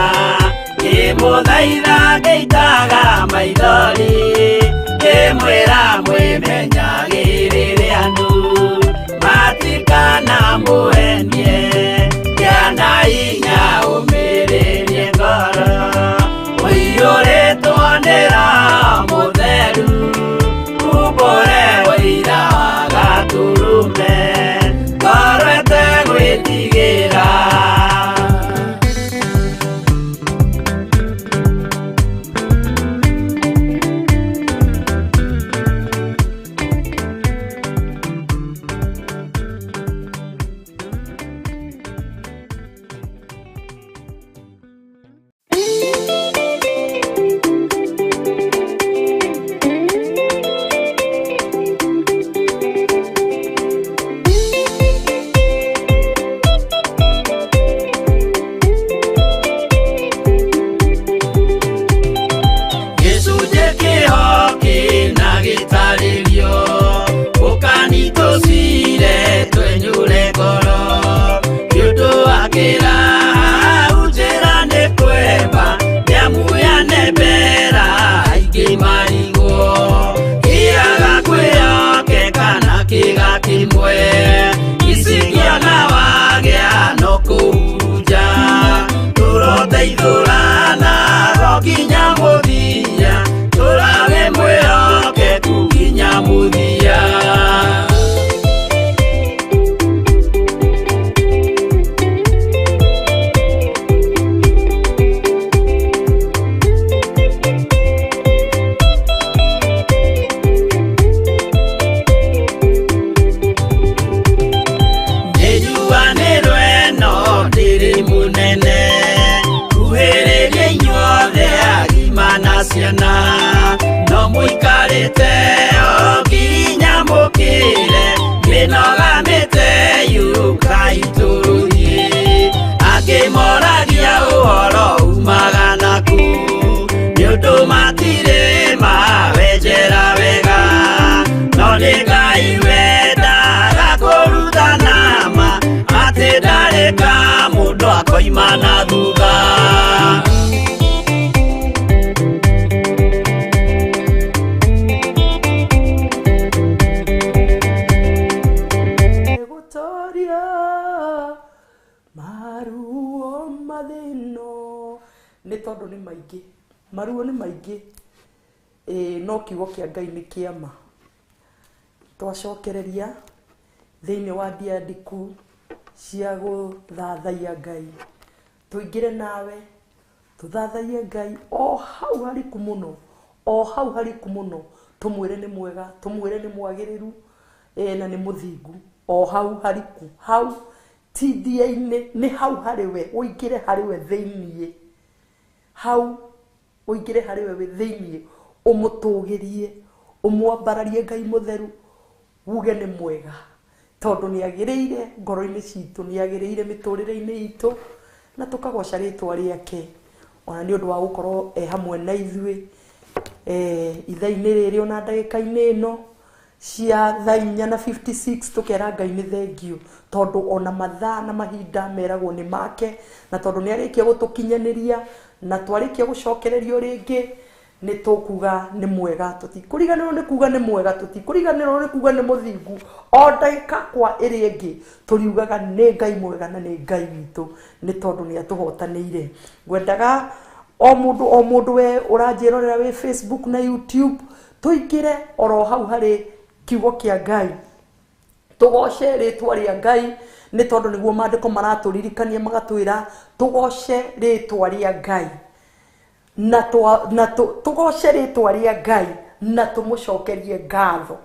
ngĩmũthaitha ngĩitaga maithori ngĩmwĩra mwĩmenyagĩrĩre andũ matikanamũhenie kĩana hinya ũmĩrĩrie ngoro ũiyũrĩtwo nĩ Roho Mũtheru umbũre ũira wa Gatũrũme ngoro ĩtegwĩtigĩra. Gĩcunjĩ kĩho kĩna gĩtarĩrio ũkanitũcire twenyũre ngoro nĩ ũndũ wa kĩraha njĩra nĩ kwemba nĩamuyane mbera aingĩ marigwo kĩaga kwĩyoke kana kĩga kĩmwe icikĩona wagĩa no kũhurunja tũroteithũrana ro nginya mũthia tũrage mwĩhokeku nginya mũthia. Nĩnjuanĩrwo ĩno ndĩrĩ mũnene kuhĩrĩria inyuothe agima na ciana no mũikarĩte o nginya mũkĩre mĩnoga mĩte yũkai tũrũthiĩ angĩ moragia ũhoro umaga nakũ nĩ ũndũ matirĩ mawenjera wega no nĩ Ngai wendaga kũrutana ma atĩ ndarĩ ka mũndũ akoima na thutha. Gũtoria maruo mathĩno nĩ tondũ nĩ maingĩ maruo nĩ maingĩ no kiugo kĩa Ngai nĩ kĩama twacokereria thĩinĩ wa ndiandiku cia gũthathaiya Ngai tũingĩre nawe tũthathaiye Ngai o hau hariku mũno o hau hariku mũno tũmwĩre nĩ mwega tũmwĩre nĩ mwagĩrĩru na nĩ mũthingu o hau hariku hau ti ndia-inĩ nĩ hau harĩ we ũingĩre harĩ we thĩiniĩ hau ũingĩre harĩ we thĩiniĩ ũmũtũgĩrie ũmwambararie Ngai mũtheru uge nĩ mwega tondũ nĩ agĩrĩire ngoro-inĩ citũ nĩ agĩrĩire mĩtũrĩre-inĩ itũ Na tũkagoca rĩtwa rĩake ona nĩ ũndũ wa gũkorwo e hamwe na ithuĩ ithaa-inĩ rĩrĩ ona ndagĩka-inĩ ĩno cia thaa 4:56 tukera Ngai nĩ thengio tondu ona mathaa na mahinda meragwo nĩ make na tondu nĩ arĩkia gũtũkinyanĩria na twarĩkia gũcokererio rĩngĩ nĩ tũkuga nĩ mwega tũtikũriganĩrwo nĩ kuga nĩ mwega tũtikũriganĩrwo nĩ kuga nĩ mũthingu o ndagĩka kwa ĩrĩa ĩngĩ tũriugaga nĩ Ngai mwega na nĩ Ngai witũ nĩ tondũ nĩ atũhotanĩire. Ngwendaga o mũndũ we ũranjĩrorera wĩ Facebook na YouTube tũingĩre oro hau harĩ kiugo kĩa Ngai tugoce rĩtwa rĩa Ngai nĩ tondũ nĩguo maandĩko maratũririkania magatwĩra tugoce rĩtwa rĩa Ngai na tugoce rĩtwa rĩa Ngai na tũmũcokerie ngatho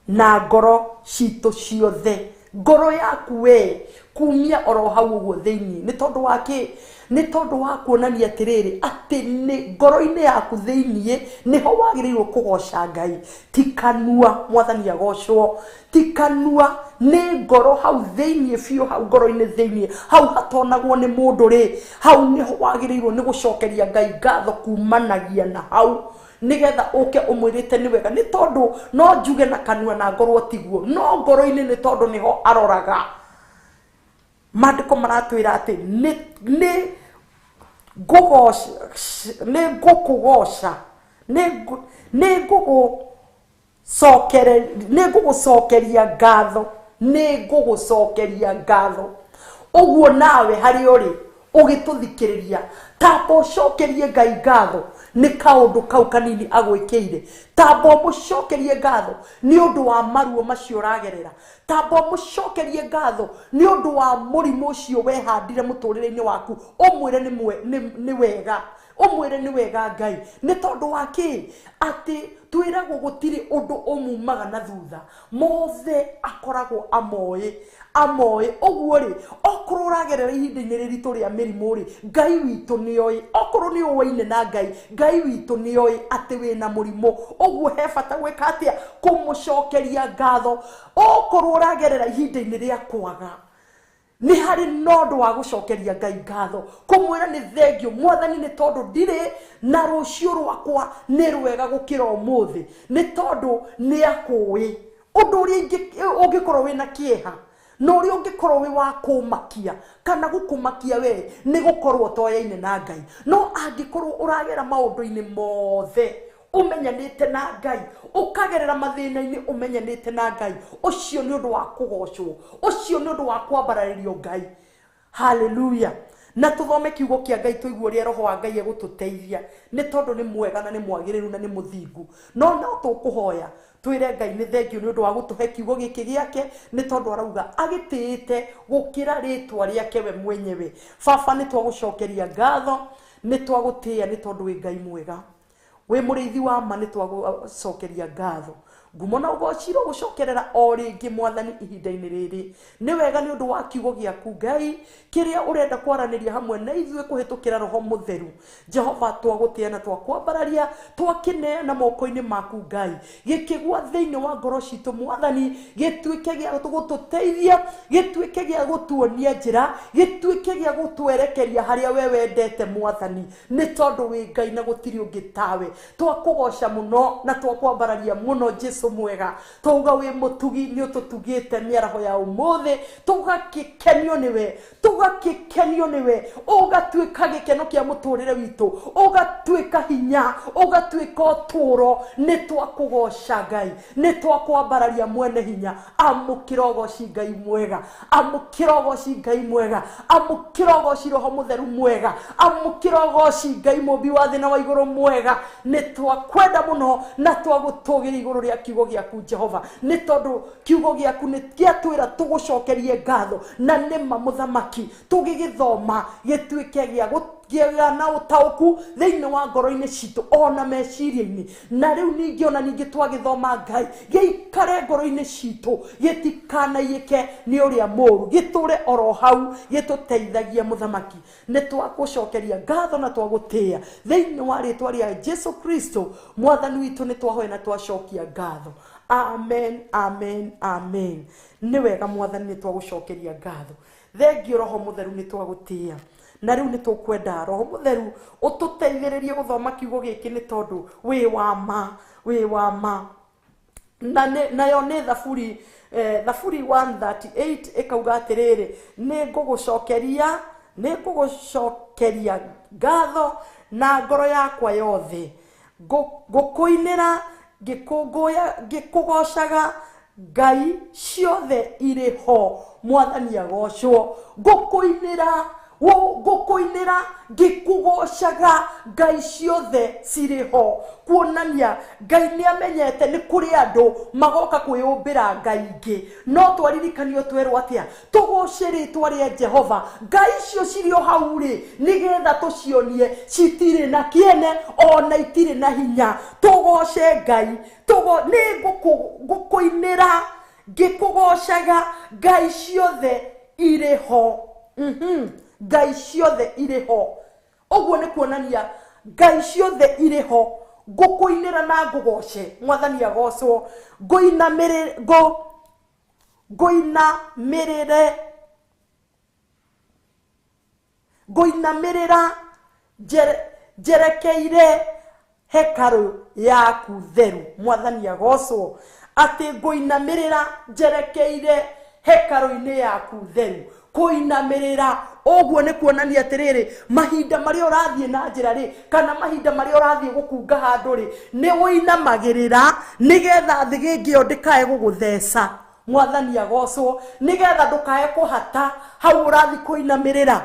na ngoro citũ ciothe ngoro yaku we kumia oro hau ũguo thĩinĩ nĩ tondũ wa kĩ nĩ tondũ wa kuonania atĩrĩrĩ atĩ nĩ ngoro-inĩ yaku thĩinĩ nĩho wagĩrĩirwo kũgoca Ngai ti kanua mwathani agocwo ti kanua nĩ ngoro hau thĩinĩ biũ hau ngoro-inĩ thĩinĩ hau hatonagwo nĩ mũndũ rĩ hau nĩho wagĩrĩirwo nĩ gũcokeria Ngai ngatho kumanagia na hau nigetha uke umwirite ni wega ni tondu no njuge na kanua na ngorwo tiguo no ngoro-inĩ nĩ tondu niho aroraga. Maandĩko maratwĩra atĩ nĩ ngũkũgoca nĩ ngũgũcokeria ngatho nĩ ngũgũcokeria ngatho. Ũguo nawe harĩa ũrĩ ũgĩtũthikĩrĩria tamba ũcokerie Ngai ngatho nĩ kaũndũ kau kanini agwĩkĩire tamba ũmũcokerie ngatho nĩ ũndũ wa maruo macio ũragerera tamba ũmũcokerie ngatho nĩ ũndũ wa mũrimũ ũcio wehandire mũtũrĩre-inĩ waku ũmwĩre nĩ wega ũmwĩre nĩ wega Ngai nĩ tondũ wa kĩ atĩ twĩragwo gũtirĩ ũndũ ũmumaga na thutha mothe akoragwo amoĩ amoĩ. Ũguo rĩ okorwo ũragerera ihinda-inĩ rĩritũ rĩa mĩrimũ rĩ Ngai witũ nĩoĩ okorwo nĩ ũwaine na Ngai Ngai witũ nĩoĩ atĩ wĩna mũrimũ ũguo he bata gwĩka atĩa kũmũcokeria ngatho. Okorwo ũragerera ihinda-inĩ rĩa kwaga nĩ harĩ na ũndũ wa gũcokeria Ngai ngatho kũmwĩra nĩ thengio mwathani nĩ tondũ ndirĩ na rũciũ rwakwa nĩ rwega gũkĩra ũmũthĩ nĩ tondũ nĩ akũĩ ũndũ ũrĩa ũngĩkorwo wĩna kĩeha na ũrĩa ũngĩkorwo wĩ wa kũmakia kana gũkũmakia we nĩ gũkorwo ũtoyaine na Ngai no angĩkorwo ũragera maũndũ-inĩ mothe umenyanĩte na Ngai ũkagerera mathĩna-inĩ ũmenyanĩte na Ngai ũcio nĩ ũndũ wa kũgocwo ũcio nĩ ũndũ wa kwambararĩrio Ngai. Haleluya. Na tũthome kiugo kĩa Ngai tũigue ũrĩa roho wa Ngai egũtũteithia nĩ tondũ nĩ mwega na nĩ mwagĩrĩru na nĩ mũthingu no tũkũhoya twĩre Ngai nĩ thengio nĩ ũndũ wa gũtũhe kiugo gĩkĩ gĩake nĩ tondũ arauga agĩtĩĩte gũkĩra rĩtwa rĩake we mwenyewe. Baba nĩ twagũcokeria ngatho nĩ twagũtĩĩa nĩ tondũ wĩ Ngai mwega wĩ mũrĩithi wa ma nĩ twagũcokeria ngatho ngumo na ũgocirwo gũcokerera o rĩngĩ mwathani ihinda-inĩ rĩrĩ nĩ wega nĩ ũndũ wa kiugo gĩaku Ngai kĩrĩa ũrenda kwaranĩria hamwe na ithuĩ kũhĩtũkĩra roho mũtheru. Jehova twagũtĩĩa na twakwambararia twakĩneana moko-inĩ maku Ngai gĩkĩgwa thĩinĩ wa ngoro citũ mwathani gĩtuĩke gĩa gũtũteithia gĩtuĩke gĩa gũtuonia njĩra gĩtuĩke gĩa gũtwerekeria harĩa we wendete mwathani nĩ tondũ wĩ Ngai na gũtirĩ ũngĩ tawe. Twakũgoca mũno na twakwambararia mũno Jesu mwega twauga wĩ mũtugi nĩ ũtũtugĩte mĩaraho ya ũmũthĩ tũgakĩkenio nĩwe tũgakĩkenio nĩwe ũgatuĩka gĩkeno kĩa mũtũrĩre witũ ũgatuĩka hinya ũgatuĩka ũtũũro nĩ twakũgoca Ngai nĩ twakwambararia mwene hinya. Amũkĩra ũgoci Ngai mwega amũkĩra ũgoci Ngai mwega amũkĩra ũgoci roho mũtheru mwega amũkĩra ũgoci Ngai mũmbi wa thĩ na wa igũrũ mwega nĩ twakwenda mũno na twagũtũgĩria igũrũ rĩa kiugo gĩaku Jehova nĩ tondũ kiugo gĩaku nĩ gĩatwĩra tũgũcokerie ngatho na nĩma mũthamaki tũgĩgĩthoma gĩtuĩke gĩa gũtĩa na ũtaũku thĩinĩ wa ngoro-inĩ citũ ona meciria-inĩ na rĩu ningĩ ona ningĩ twagĩthoma Ngai gĩikare ngoro-inĩ citũ gĩtikanaiyĩke nĩ ũrĩa mũũru gĩtũre oro hau gĩtũteithagia mũthamaki nĩ twagũcokeria ngatho na twagũtĩĩa thĩinĩ wa rĩtwa rĩa Jesu Kristo mwathani witũ nĩ twahoya na twacokia ngatho. Amen, amen, amen. Nĩ wega mwathani nĩ twagũcokeria ngatho thengio roho mũtheru nĩ twagũtĩĩa Na rĩu nĩ tũkwenda Roho Mũtheru ũtũteithĩrĩrie gũthoma kiugo gĩkĩ nĩ tondũ wĩ wa ma, wĩ wa ma. Na nayo nĩ Thaburi, Thaburi 138 ĩkauga atĩrĩrĩ, nĩ ngũgũcokeria ngatho na ngoro yakwa yothe, ngũkũinĩra ngĩkũgoocaga Ngai ciothe irĩ ho, Mwathani agocwo. Ngũkũinĩra ngũkũinĩra ngĩkũgoocaga Ngai ciothe cirĩ ho, kuonania Ngai nĩ amenyete nĩ kũrĩ andũ magoka kwĩyũmbĩra Ngai ingĩ. No twaririkanio twerwo atĩa? Tũgooce rĩtwa rĩa Jehova. Ngai icio cirĩ o hau rĩ, nĩgetha tũcionie citirĩ na kĩene ona itirĩ na hinya. Tũgooce Ngai, nĩ ngũkũinĩra ngĩkũgoocaga Ngai ciothe irĩ ho. Ngai ciothe irĩ ho. Ũguo nĩ kuonania Ngai ciothe irĩ ho, ngũkũinĩra na ngũgooce, Mwathani agocwo. Ngũinamĩrĩra njerekeire hekarũ yaku theru, Mwathani agocwo. Atĩ ngũinamĩrĩra njerekeire hekarũ-inĩ yaku theru. Kũinamĩrĩra ũguo nĩ kuonania atĩrĩrĩ, mahinda marĩa ũrathiĩ na njĩra rĩ, kana mahinda marĩa ũrathiĩ gũkunga handũ rĩ, nĩ ũinamagĩrĩra nĩgetha thĩgĩngĩ ĩyo ndĩkae gũgũtheca, Mwathani agocwo, nĩgetha ndũkae kũhata hau ũrathiĩ kũinamĩrĩra.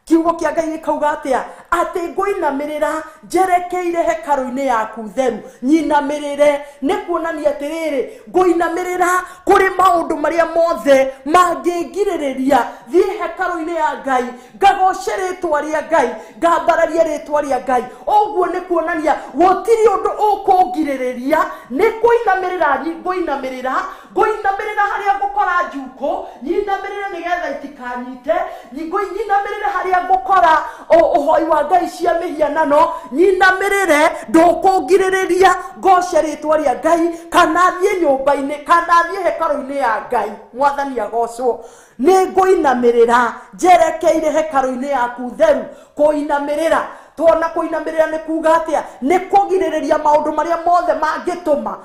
Kiugo kĩa Ngai gĩkauga atĩa? Atĩ ngũinamĩrĩra njerekeire hekarũ-inĩ yaku theru, nyinamĩrĩre. Nĩ kuonania atĩrĩrĩ, ngũinamĩrĩra kũrĩ maũndũ marĩa mothe mangĩngirĩrĩria thiĩ hekarũ-inĩ ya Ngai, ngagoce rĩtwa rĩa Ngai, ngambararie rĩtwa rĩa Ngai. Ũguo nĩ kuonania gũtirĩ ũndũ ũkũngirĩrĩria, nĩ kũinamĩrĩra ngũinamĩrĩra, ngũinamĩrĩra harĩa ngũkora njukũ, nyinamĩrĩre nĩgetha itikanyite, nyinamĩrĩre harĩa ngũkora ũhoi wa Ngai cia mĩhianano, nyinamĩrĩre, ndũkũngirĩrĩria ngoce rĩtwa rĩa Ngai, kana thiĩ nyũmba-inĩ, kana thiĩ hekarũ-inĩ ya Ngai, Mwathani agocwo. Nĩ ngũinamĩrĩra njerekeire hekarũ-inĩ yaku theru. Kũinamĩrĩra, tuona kũinamĩrĩra nĩ kuga atĩa? Nĩ kũgirĩrĩria maũndũ marĩa mothe mangĩtũma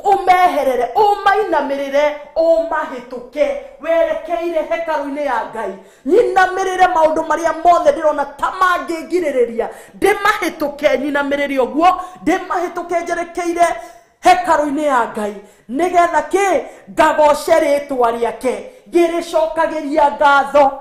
ũmeherere, ũmainamĩrĩre, ũmahĩtũke werekeire hekarũ-inĩ ya Ngai. Nyinamĩrĩre maũndũ marĩa mothe ndĩrona ta mangĩngirĩrĩria, ndĩmahĩtũke, nyinamĩrĩre ũguo, ndĩmahĩtũke njerekeire hekarũ-inĩ ya Ngai, nĩgetha kĩ? Ngagoce rĩtwa rĩake, ngĩrĩcokagĩria ngatho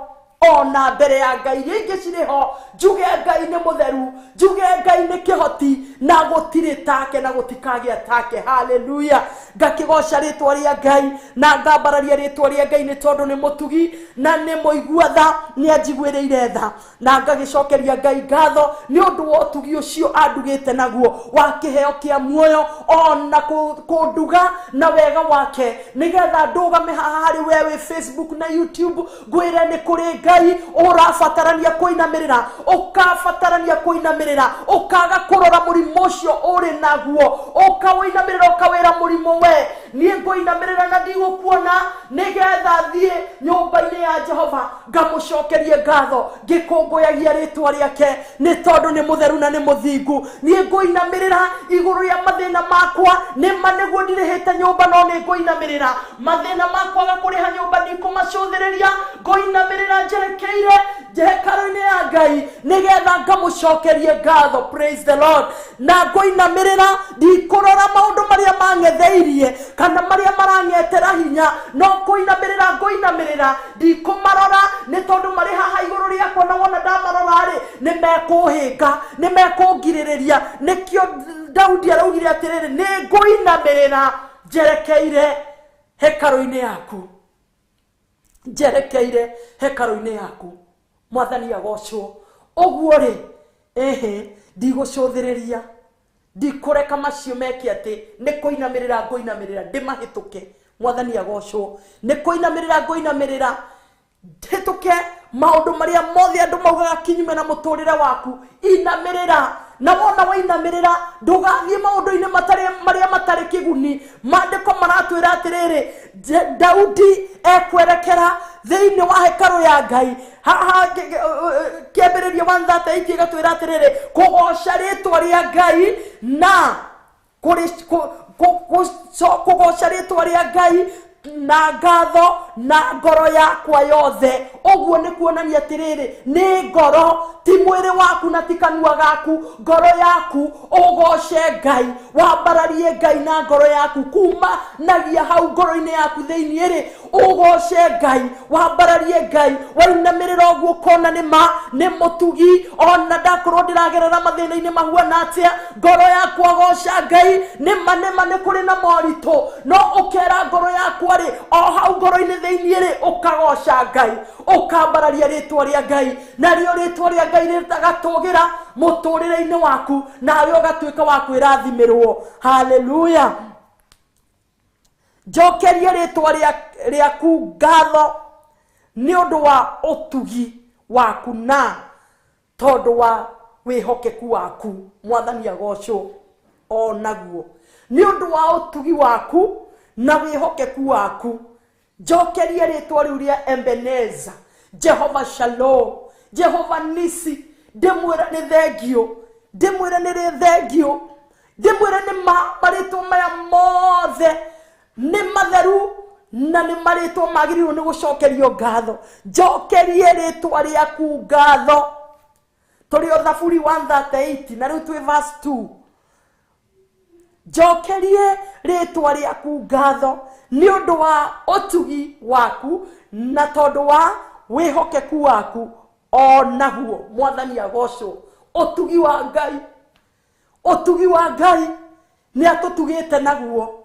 ona mbere ya Ngai iria ingĩ cirĩ ho. Njuge Ngai nĩ mũtheru, njuge Ngai nĩ kĩhoti, na gũtirĩ take na gũtikagĩa take. Haleluya. Ngakĩgoca rĩtwa rĩa Ngai na ngambararia rĩtwa rĩa Ngai nĩ tondũ nĩ mũtugi na nĩ mũigua tha, nĩ anjiguĩrĩire tha, na ngagĩcokeria Ngai ngatho nĩ ũndũ wa ũtugi ũcio andugĩte naguo wa kĩheo kĩa muoyo, ona kũnduga na wega wake, nĩgetha ndũgame haha harĩ we wĩ Facebook na YouTube, ngwĩre nĩ kũrĩ Ngai ũrabatarania kũinamĩrĩra, ũkabatarania kũinamĩrĩra, ũkaga kũrora mũrimũ ũcio ũrĩ naguo, ũkawĩinamĩrĩra, ũkawĩra mũrimũ we, niĩ ngũinamĩrĩra na ndigũkuona, nĩgetha thiĩ nyũmba-inĩ ya Jehova ngamũcokerie ngatho ngĩkũngũyagia rĩtwa rĩake, nĩ tondũ nĩ mũtheru na nĩ mũthingu. Niĩ ngũinamĩrĩra igũrũ rĩa mathĩna makwa, nĩma nĩguo ndirĩhĩte nyũmba, no nĩ ngũinamĩrĩra mathĩna makwa ga kũrĩha nyũmba, ndikũmacũthĩrĩria, ngũinamĩrĩra njerekeire hekarũ-inĩ ya Ngai nĩgetha ngamũcokerie ngatho. Praise the Lord. Na ngũinamĩrĩra ndikũrora maũndũ marĩa mang'etheirie kana marĩa marang'etera hinya, no kũinamĩrĩra ngũinamĩrĩra, ndikũmarora nĩ tondũ marĩ haha igũrũ rĩakwa, na wona ndamarora rĩ, nĩ mekũhĩnga, nĩ mekũngirĩrĩria. Nĩkĩo Daudi araugire atĩrĩrĩ, nĩ ngũinamĩrĩra njerekeire hekarũ-inĩ yaku, njerekeire hekarũ-inĩ yaku, Mwathani agocwo. Ũguo rĩ, ĩhĩ, ndigũcũthĩrĩria, ndikũreka macio meke atĩ nĩ kũinamĩrĩra ngũinamĩrĩra ndĩmahĩtũke. Mwathani agocwo. Nĩ kũinamĩrĩra ngũinamĩrĩra hĩtũke maũndũ marĩa mothe andũ maugaga kinyume na mũtũrĩre waku, inamĩrĩra Na wona wainamĩrĩra ndũgathiĩ maũndũ-inĩ marĩa matarĩ kĩguni. Maandĩko maratwĩra atĩrĩrĩ, Daudi ekwerekera thĩinĩ wa hekarũ ya Ngai. Haha kĩambĩrĩria 138 ĩgatwĩra atĩrĩrĩ, kũgoca rĩtwa rĩa Ngai na kũgoca rĩtwa rĩa Ngai na ngatho na ngoro yakwa yothe. Ũguo nĩ kuonania atĩrĩrĩ, nĩ ngoro, ti mwĩrĩ waku na ti kanua gaku, ngoro yaku ũgoce Ngai, wambararie Ngai na ngoro yaku, kuma nagia hau ngoro-inĩ yaku thĩinĩ rĩ, ũgoce Ngai, wambararie Ngai, wainamĩrĩra ũguo ũkona nĩ ma nĩ mũtugi, ona ndakorwo ndĩragerera mathĩna-inĩ mahuana atĩa, ngoro yakwa goca Ngai. Nĩ ma nĩ ma nĩ kũrĩ na moritũ, no ũkera ngoro yakwa rĩ, o hau ngoro-inĩ thĩinĩ rĩ, ũkagoca Ngai, ũkambararia rĩtwa rĩa Ngai, narĩo rĩtwa rĩa Ngai rĩgatũgĩra mũtũrĩre-inĩ waku, nawe ũgatuĩka wa kwĩrathimĩrwo. Haleluya. Njokerie rĩtwa rĩaku ngatho nĩ ũndũ wa ũtugi waku na tondũ wa wĩhokeku waku. Mwathani agocwo o naguo nĩ ũndũ wa ũtugi waku na wĩhokeku waku. Njokerie rĩtwa rĩu rĩa Ebeneza, Jehova Shalom, Jehova Nisi. Ndĩmwĩre nĩ thengio, ndĩmwĩre nĩ rĩ thengio, ndĩmwĩre nĩ ma marĩtwa maya mothe nĩ matheru na nĩ marĩtwa magĩrĩirwo nĩ gũcokerio ngatho. Njokerie rĩtwa rĩaku ngatho. Tũrĩ o Thaburi 138 na rĩu twĩ verse 2. Njokerie rĩtwa rĩaku ngatho nĩ ũndũ wa ũtugi waku na tondũ wa wĩhokeku waku o naguo. Mwathani agocwo. Ũtugi wa Ngai, ũtugi wa Ngai nĩ atũtugĩte naguo.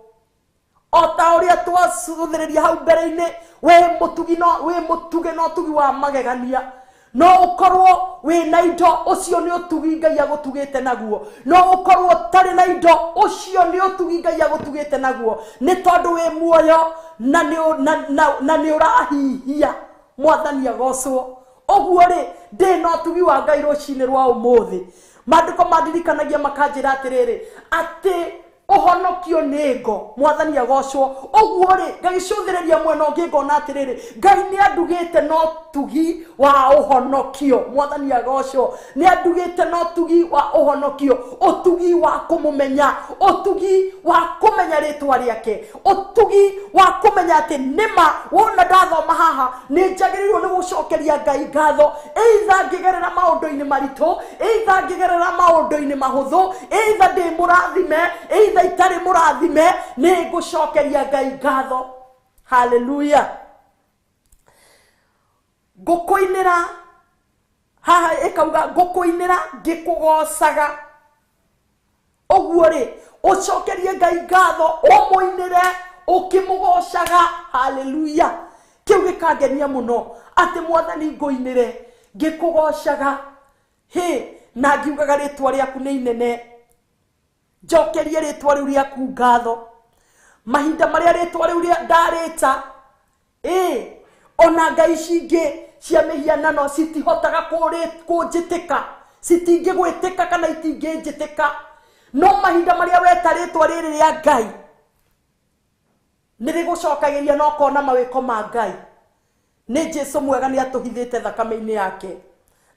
O ta ũrĩa twacũthĩrĩria hau mbere-inĩ, wĩ mũtugi no wĩ mũtuge na ũtugi wa magegania. No ũkorwo wĩna indo, ũcio nĩ ũtugi Ngai agũtugĩte naguo. No ũkorwo ũtarĩ na indo, ũcio nĩ ũtugi Ngai agũtugĩte naguo, nĩ tondũ wĩ muoyo na nĩ ũrahihia. Mwathani agocwo. Ũguo rĩ, ndĩ na ũtugi wa Ngai rũcinĩ rwa ũmũthĩ. Maandĩko mandirikanagia makanjĩra atĩrĩrĩ, atĩ ũhonokio nĩ ngo. Mwathani agocwo. Ũguo rĩ, ngagĩcũthĩrĩria mwena ũngĩ ngona atĩrĩrĩ, Ngai nĩ andugĩte na ũtugi wa ũhonokio. Mwathani agocwo. Nĩ andugĩte na ũtugi wa ũhonokio, ũtugi wa kũmũmenya, ũtugi wa kũmenya rĩtwa rĩake, ũtugi wa kũmenya atĩ nĩma wona ndathoma haha nĩ njagĩrĩirwo nĩ gũcokeria Ngai ngatho, either ngĩgerera maũndũ-inĩ maritũ, either ngĩgerera maũndũ-inĩ mahũthũ, either ndĩ mũrathime, either itarĩ mũrathime, nĩ ngũcokeria Ngai ngatho. Haleluya. Ngũkũinĩra haha ĩkauga ngũkũinĩra ngĩkũgocaga. Ũguo rĩ, ũcokerie Ngai ngatho, ũmũinĩre ũkĩmũgocaga. Haleluya. Kĩu gĩkangenia mũno atĩ Mwathani ngũinĩre ngĩkũgocaga, hĩ, na ngiugaga rĩtwa rĩaku nĩ inene. Njokerie rĩtwa rĩu rĩaku ngatho. Mahinda marĩa rĩtwa rĩu ndarĩta, ĩ, ona ngai ici ingĩ cia mĩhianano citihotaga kũnjĩtĩka, citingĩgwĩtĩka kana itingĩnjĩtĩka. No mahinda marĩa weta rĩtwa rĩrĩ rĩa Ngai nĩ rĩgũcokagĩria na ũkona mawĩko ma Ngai. Nĩ Jesu mwega nĩ atũhithĩte thakame-inĩ yake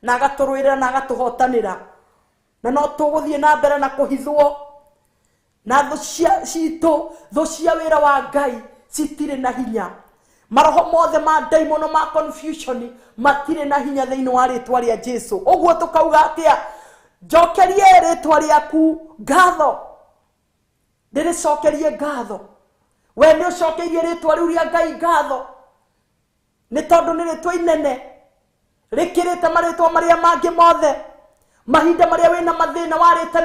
na agatũrũĩrĩra na agatũhotanĩra, na no tũgũthiĩ na mbere na kũhithwo na thũ citũ, thũ cia wĩra wa Ngai citirĩ na hinya. Maroho mothe ma ndaimono ma confusion matirĩ na hinya thĩinĩ wa rĩtwa rĩa Jesu. Ũguo tũkauga atĩa? Njokerie rĩtwa rĩaku ngatho, ndĩrĩcokerie ngatho. We nĩ ũcokeirie rĩtwa rĩu rĩa Ngai ngatho, nĩ tondũ nĩ rĩtwa inene rĩkĩrĩte marĩtwa marĩa mangĩ mothe. Mahinda marĩa wĩna mathĩna warĩta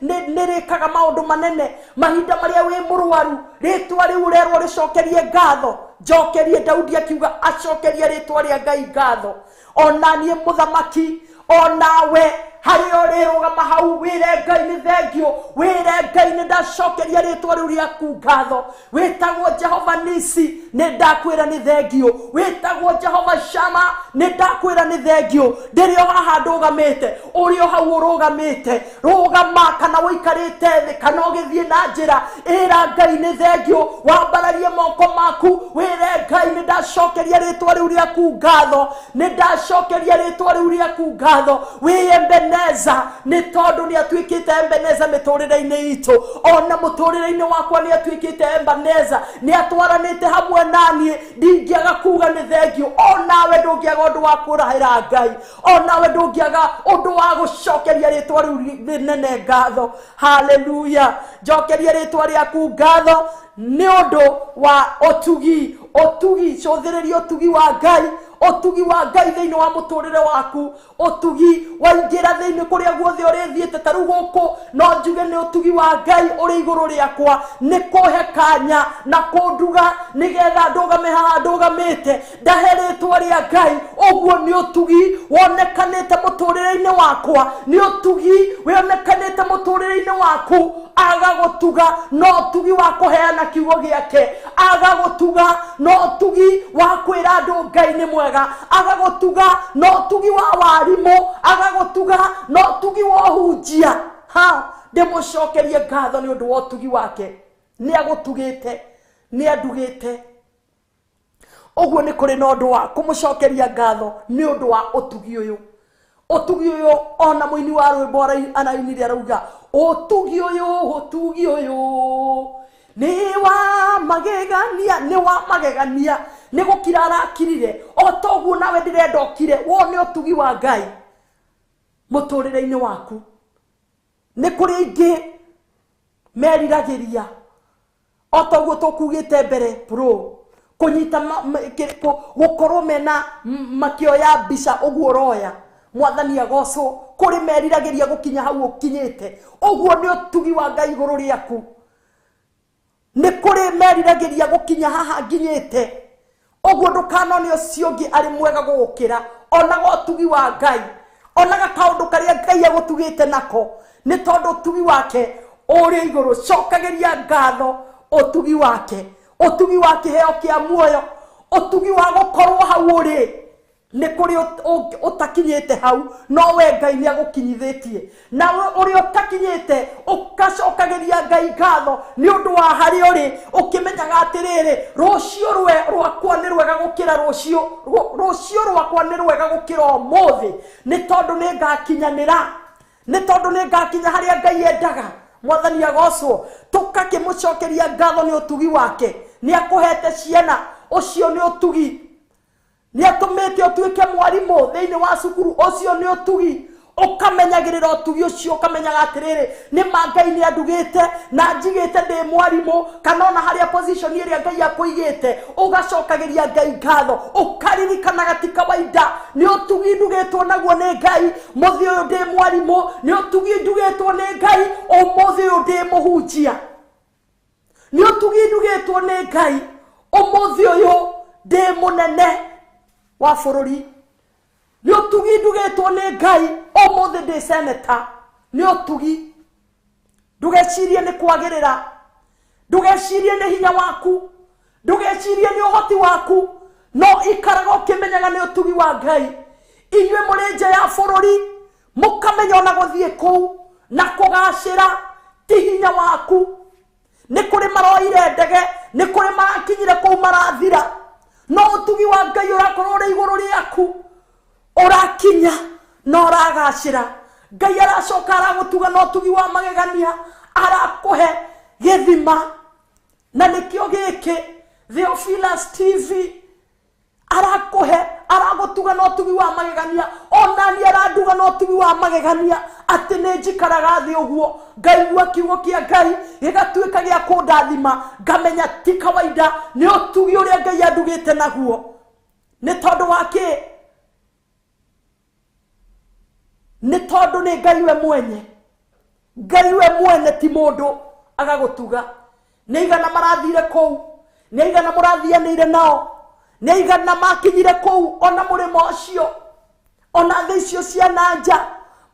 nĩ rĩkaga maũndũ manene. Mahinda marĩa wĩ mũrwaru, rĩtwa rĩu ũrerwo rĩcokerie ngatho. Njokerie, Daudi akiuga acokerie rĩtwa rĩa Ngai ngatho. Ona niĩ mũthamaki, onawe harĩa ũrĩrũgama hau wĩre Wĩre Ngai nĩ thengio, wĩre Ngai nĩ ndacokeria rĩtwa rĩu rĩaku ngatho. Wĩtagwo Jehova Nisi, nĩ ndakwĩra nĩ thengio. Wĩtagwo Jehova Shama, nĩ ndakwĩra nĩ thengio. Ndĩrĩ o haha ndũgamĩte, ũrĩ o hau ũrũgamĩte, rũgama kana ũikarĩte thĩ kana ũgĩthiĩ na njĩra, ĩra Ngai nĩ thengio. Wambararie moko maku, wĩre Ngai nĩ ndacokeria rĩtwa rĩu rĩaku ngatho, nĩ ndacokeria rĩtwa rĩu rĩaku ngatho. Wĩ Ebeneza, nĩ tondũ nĩ atuĩkĩte Ebeneza mĩtũrĩre-inĩ itũ, ona mũtũrĩre-inĩ wakwa nĩ atuĩkĩte Ebeneza, nĩ atwaranĩte hamwe naniĩ, ndingĩaga kuga nĩ thengio. Onawe ndũngĩaga ũndũ wa kũrahĩra Ngai, onawe ndũngĩaga ũndũ wa gũcokeria rĩtwa rĩu rĩnene ngatho. Haleluya. Njokeria rĩtwa rĩaku ngatho nĩ ũndũ wa ũtugi. Ũtugi, cũthĩrĩria ũtugi wa Ngai, ũtugi wa Ngai thĩinĩ wa mũtũrĩre waku, ũtugi waingĩra thĩinĩ kũrĩa guothe ũrĩthiĩte. Ta rĩu gũkũ no njuge nĩ ũtugi wa Ngai ũrĩ igũrũ rĩakwa, nĩ kũhe kanya na kũnduga nĩgetha ndũgame haha ndũgamĩte, ndahe rĩtwa rĩa Ngai. Ũguo nĩ ũtugi wonekanĩte mũtũrĩre-inĩ wakwa, nĩ ũtugi wonekanĩte mũtũrĩre-inĩ waku. Aga gũtuga no ũtugi wa kũheana kiugo gĩake, aga gũtuga no ũtugi wa kwĩra andũ Ngai nĩ mwega, aga gũtuga no ũtugi wa warimũ, aga gũtuga no ũtugi wa ũhunjia. Ha, ndĩmũcokerie ngatho nĩ ũndũ wa ũtugi wake. Nĩ agũtugĩte, nĩ andugĩte. Ũguo nĩ kũrĩ na ũndũ wa kũmũcokeria ngatho nĩ ũndũ wa ũtugi ũyũ. Ũtugi ũyũ ona mũini wa rwĩmbo arainire arauga, ũtugi ũyũ, ũtugi ũyũ nĩ wa magegania, nĩ wa magegania. Nĩ gũkira arakirire, o toguo nawe ndĩrenda ũkire, wone ũtugi wa Ngai mũtũrĩre-inĩ waku. Nĩ kũrĩ aingĩ meriragĩria, o toguo tũkugĩte mbere bro, kũnyita gũkorwo mena makĩoya mbica ũguo ũroya. Mwathani agocwo, kũrĩ meriragĩria gũkinya hau ũkinyĩte. Ũguo nĩ ũtugi wa Ngai igũrũ rĩaku. Nĩ kũrĩ meriragĩria gũkinya haha nginyĩte. Ũguo ndũkanone ũcio ũngĩ arĩ mwega gũgũkĩra. Onaga ũtugi wa Ngai, onaga kaũndũ karĩa Ngai agũtugĩte nako, nĩ tondũ ũtugi wake ũrĩ igũrũ. Cokagĩria ngatho ũtugi wake, ũtugi wa kĩheo kĩa muoyo, ũtugi wa gũkorwo hau ũrĩ. Nĩ kũrĩ ũtakinyĩte hau, no we Ngai nĩ agũkinyithĩtie. Na ũrĩa ũtakinyĩte ũkacokagĩria Ngai ngatho nĩ ũndũ wa harĩa ũrĩ, ũkĩmenyaga atĩrĩrĩ, rũciũ rwakwa nĩ rwega gũkĩra rũciũ, rũciũ rwakwa nĩ rwega gũkĩra ũmũthĩ, nĩ tondũ nĩ ngakinyanĩra, nĩ tondũ nĩ ngakinya harĩa Ngai endaga. Mwathani agocwo. Tũkakĩmũcokeria ngatho nĩ ũtugi wake. Nĩ akũhete ciana, ũcio nĩ ũtugi. Nĩ atũmĩte ũtuĩke mwarimũ thĩinĩ wa cukuru, ũcio nĩ ũtugi. Ũkamenyagĩrĩra ũtugi ũcio, ũkamenyaga atĩrĩrĩ, nĩ ma Ngai nĩ andugĩte na njigĩte ndĩ mwarimũ, kana ona harĩa position ĩrĩa Ngai akũigĩte, ũgacokagĩria Ngai ngatho, ũkaririkanaga ti kawaida nĩ ũtugi ndugĩtwo naguo nĩ Ngai. Mũthĩ ũyũ ndĩ mwarimũ, nĩ ũtugi ndugĩtwo nĩ Ngai. Ũmũthĩ ũyũ ndĩ mũhunjia, nĩ ũtugi ndugĩtwo nĩ Ngai. Ũmũthĩ ũyũ ndĩ mũnene wa bũrũri, nĩ ũtugi ndugĩtwo nĩ Ngai. Ũmũthĩ ndĩ seneta, nĩ ũtugi. Ndũgecirie nĩ kwagĩrĩra, ndũgecirie nĩ hinya waku, ndũgecirie nĩ ũhoti waku, no ikaraga ũkĩmenyaga nĩ ũtugi wa Ngai. Inyuĩ mũrĩ nja ya bũrũri, mũkamenya ona gũthiĩ kũu na kũgacĩra ti hinya waku. Nĩ kũrĩ maroire ndege, nĩ kũrĩ marakinyire kũu marathira, no ũtugi wa Ngai ũrakorwo ũrĩ igũrũ rĩaku, ũrakinya na ũragacĩra. Ngai aracoka aragũtuga na ũtugi wa magegania, arakũhe gĩthima, na nĩkĩo gĩkĩ Theophilus TV. Arakũhe, aragũtuga na ũtugi wa magegania. Ona niĩ aranduga na ũtugi wa magegania, atĩ nĩ njikaraga thĩ ũguo, ngaigua kiugo kĩa Ngai gĩgatuĩka gĩa kũndathima, ngamenya ti kawaida, nĩ ũtugi ũrĩa Ngai andugĩte naguo. Nĩ tondũ wa kĩ? Nĩ tondũ nĩ Ngai we mwenye. Ngai we mwene ti mũndũ agagũtuga. Nĩ igana marathire kũu, nĩ igana mũrathianĩire nao, nĩ igana makinyire kũu ona mũrĩmo ũcio, ona thĩ icio cia na nja,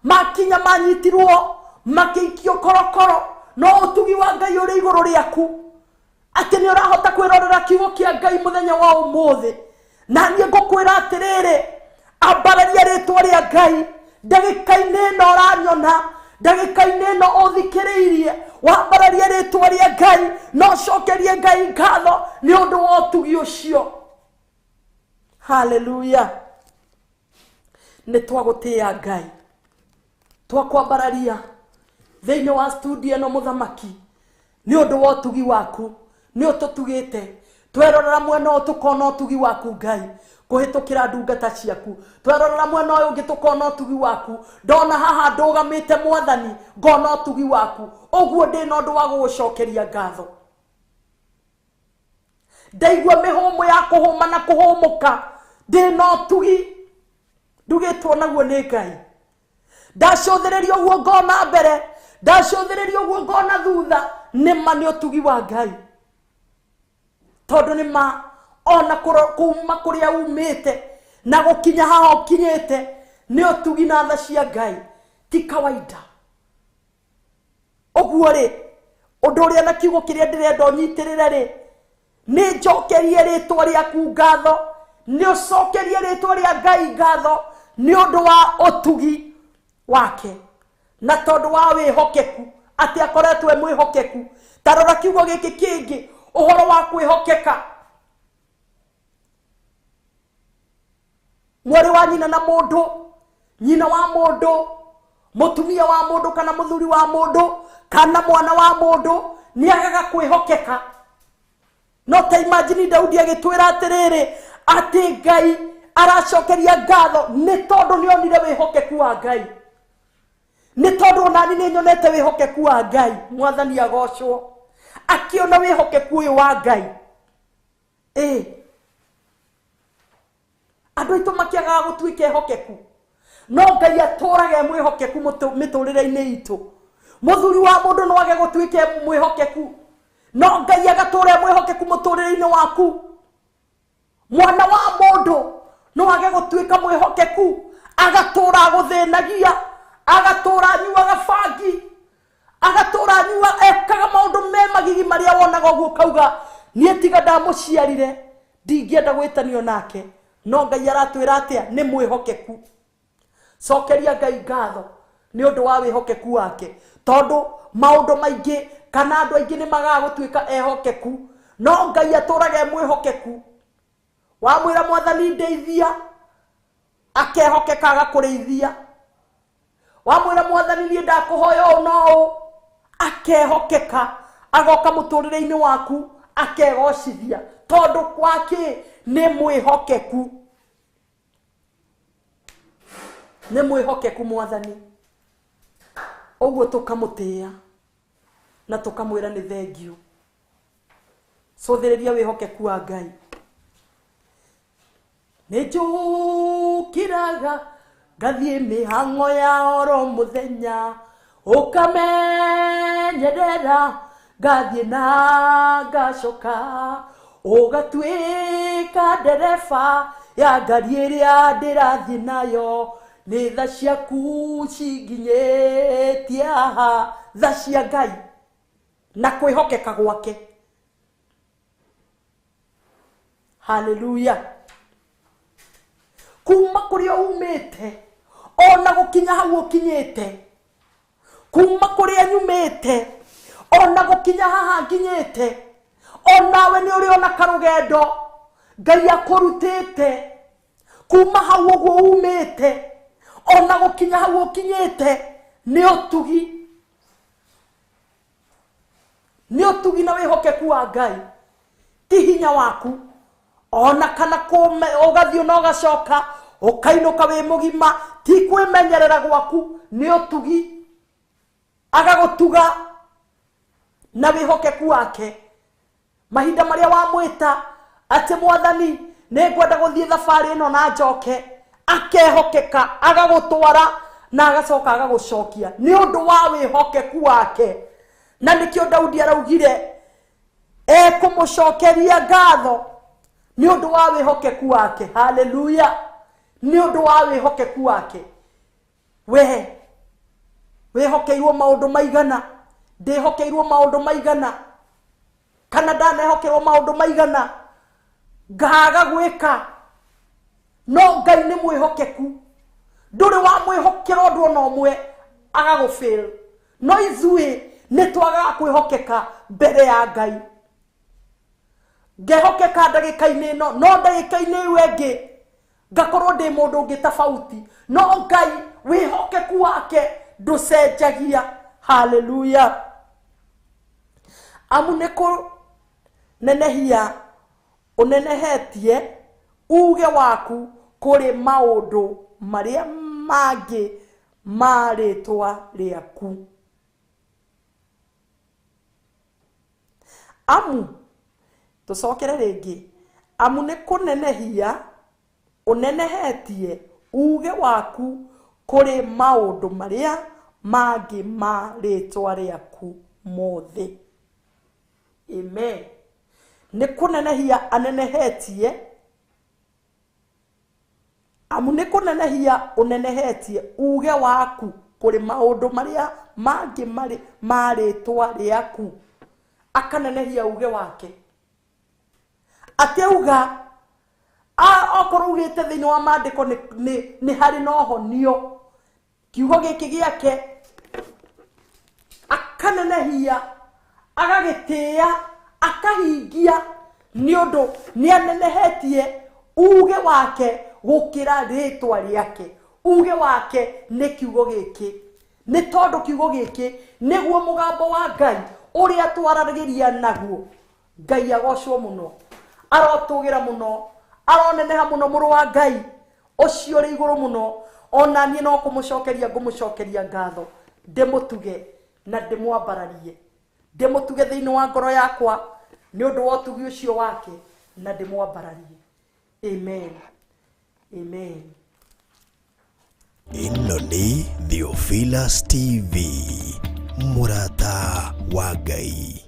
makinya manyitirwo, Makĩikio korokoro no ũtugi wa Ngai ũrĩ igũrũ rĩaku atĩ nĩ ũrahota kwĩrorera kiugo kĩa Ngai mũthenya wa ũmũthĩ. Na niĩ ngũkwĩra atĩrĩrĩ, ambararia rĩtwa rĩa Ngai ndagĩka-inĩ ĩno ũranyona, ndagĩka-inĩ ĩno ũthikĩrĩirie, wambararia rĩtwa rĩa Ngai na ũcokerie Ngai ngatho nĩ ũndũ wa ũtugi ũcio. Haleluya. Nĩ twagũtĩĩa Ngai, twakwambararia thĩinĩ wa studio ĩno mũthamaki nĩ ũndũ wa ũtugi waku. Nĩ ũtũtugĩte, twerorera mwena ũyũ tũkona ũtugi waku Ngai kũhĩtũkĩra ndungata ciaku, twerorera mwena ũyũ ũngĩ tũkona ũtugi waku. Ndona haha ndũgamĩte mwathani ngona ũtugi waku, ũguo ndĩ na ũndũ wa gũgũcokeria ngatho. Ndaigua mĩhũmũ ya kũhũma na kũhũmũka, ndĩ na ũtugi ndugĩtwo naguo nĩ Ngai. Ndacũthĩrĩria ũguo ngona mbere, ndacũthĩrĩria ũguo ngona thutha, nĩ ma nĩ ũtugi wa Ngai. Tondũ nĩ ma ona kuma kũrĩa umĩte na gũkinya haha ũkinyĩte nĩ ũtugi na tha cia Ngai, ti kawaida. Ũguo rĩ, ũndũ ũrĩa na kiugo kĩrĩa ndĩrenda ũnyitĩrĩre rĩ, nĩ njokerie rĩtwa rĩaku ngatho, nĩ ũcokerie rĩtwa rĩa Ngai ngatho nĩ ũndũ wa ũtugi wake na tondũ wa wĩhokeku, atĩ akoretwo e mwĩhokeku. Ta rora kiugo gĩkĩ kĩngĩ, ũhoro wa kwĩhokeka. Mwarĩ wa nyina na mũndũ, nyina wa mũndũ, mũtumia wa mũndũ kana mũthuri wa mũndũ kana mwana wa mũndũ nĩ agaga kwĩhokeka. No ta imagine Daudi agĩtwĩra atĩrĩrĩ, atĩ Ngai aracokeria ngatho nĩ tondũ nĩ onire wĩhokeku wa Ngai. Nĩ tondũ onani nĩ nyonete wĩhokeku wa Ngai. Mwathani agocwo akĩona wĩhokeku ũyũ wa Ngai. Andũ aitũ makĩagaga gũtuĩka ehokeku, no Ngai atũraga e mwĩhokeku mĩtũrĩre-inĩ itũ. Mũthuri wa mũndũ no age gũtuĩka e mwĩhokeku, no Ngai agatũra e mwĩhokeku mũtũrĩre-inĩ waku. Mwana wa mũndũ no age gũtuĩka mwĩhokeku, agatũra agũthĩnagia, agatũra anyuaga bangi, agatũra anyua ekaga maũndũ me magigi marĩa wonaga ũguo ũkauga niĩ tiga ndamũciarire ndingĩenda gwĩtanio nake. No Ngai aratwĩra atĩa? Nĩ mwĩhokeku. Cokeria Ngai ngatho nĩ ũndũ wa wĩhokeku wake, tondũ maũndũ maingĩ kana andũ aingĩ nĩ magaga gũtuĩka ehokeku, no Ngai atũraga e mwĩhokeku. Wamwĩra mwathani ndeithia, akehokeka agakũrĩithia. Wamwĩra mwathani niĩ ndakũhoya ũũ na ũũ, akehokeka agoka mũtũrĩre-inĩ waku akegocithia, tondũ kwake nĩ mwĩhokeku. Nĩ mwĩhokeku mwathani. Ũguo tũkamũtĩĩa na tũkamwĩra nĩ thengiũ. Cũthĩrĩria wĩhokeku wa Ngai. Nĩ njũkĩraga ngathiĩ mĩhang'o ya oro mũthenya, ũkamenyerera ngathiĩ na ngacoka, ũgatuĩka ndereba ya ngari ĩrĩa ndĩrathiĩ nayo, nĩ tha ciaku cinginyĩtie haha. Tha cia Ngai na kwĩhokeka gwake. Haleluya. Kuma kũrĩa umĩte ona gũkinya hau ũkinyĩte, kuma kũrĩa nyumĩte ona gũkinya haha nginyĩte, onawe nĩ ũrĩ ona karũgendo Ngai akũrutĩte kuma hau ũguo umĩte ona gũkinya hau ũkinyĩte, nĩ ũtugi. Nĩ ũtugi na wĩhokeku wa Ngai, ti hinya waku ona kana ũgathiĩ na ũgacoka ũkainũka wĩ mũgima, ti kwĩmenyerera gwaku, nĩ ũtugi. Agagũtuga na wĩhokeku wake. Mahinda marĩa wamwĩta atĩ mwathani nĩ ngwenda gũthiĩ thabarĩ ĩno na njoke, akehokeka agagũtwara na agacoka agagũcokia nĩ ũndũ wa wĩhokeku wake. Na nĩkĩo Daudi araugire ekũmũcokeria ngatho nĩ ũndũ wa wĩhokeku wake. Haleluya. Nĩ ũndũ wa wĩhokeku wake. We Wĩhokeirwo maũndũ maigana, ndĩhokeirwo maũndũ maigana, kana ndanehokerwo maũndũ maigana ngaga gwĩka. No Ngai nĩ mwĩhokeku, ndũrĩ wamwĩhokera ũndũ ona ũmwe agagũfail. No ithuĩ nĩ twagaga kwĩhokeka mbere ya Ngai. Ngehokeka ndagĩka-inĩ ĩno, no ndagĩka-inĩ ĩyo ĩngĩ ngakorwo ndĩ mũndũ ũngĩ tofauti. No Ngai wĩhokeku wake ndũcenjagia. Haleluya. Amu nĩ kũnenehia ũnenehetie uge waku kũrĩ maũndũ marĩa mangĩ ma rĩtwa rĩaku. Amu tũcokere rĩngĩ, amu nĩ kũnenehia ũnenehetie uge waku kũrĩ maũndũ marĩa mangĩ ma rĩtwa rĩaku mothe. Amen. Nĩ kũnenehia anenehetie, amu nĩ kũnenehia ũnenehetie uge waku kũrĩ maũndũ marĩa mangĩ marĩ ma rĩtwa rĩaku. Akanenehia uge wake. Ateuga okorwo ugĩte thĩinĩ wa maandĩko nĩ harĩ na ũhonio, kiugo gĩkĩ gĩake akanenehia, agagĩtĩĩa, akahingia, nĩ ũndũ nĩ anenehetie uge wake gũkĩra rĩtwa rĩake. Uge wake nĩ kiugo gĩkĩ, nĩ tondũ kiugo gĩkĩ nĩguo mũgambo wa Ngai ũrĩa twaragĩria naguo. Ngai agocwo mũno, arotũgĩra mũno, aroneneha mũno mũrũ wa Ngai ũcio ũrĩ igũrũ mũno. Ona niĩ no kũmũcokeria ngũmũcokeria ngatho, ndĩmũtuge na ndĩmwambararie, ndĩmũtuge thĩinĩ wa ngoro yakwa nĩ ũndũ wa ũtugi ũcio wake, na ndĩmwambararie. Amen. Amen. Ĩno nĩ Theophilus TV, mũrata wa Ngai.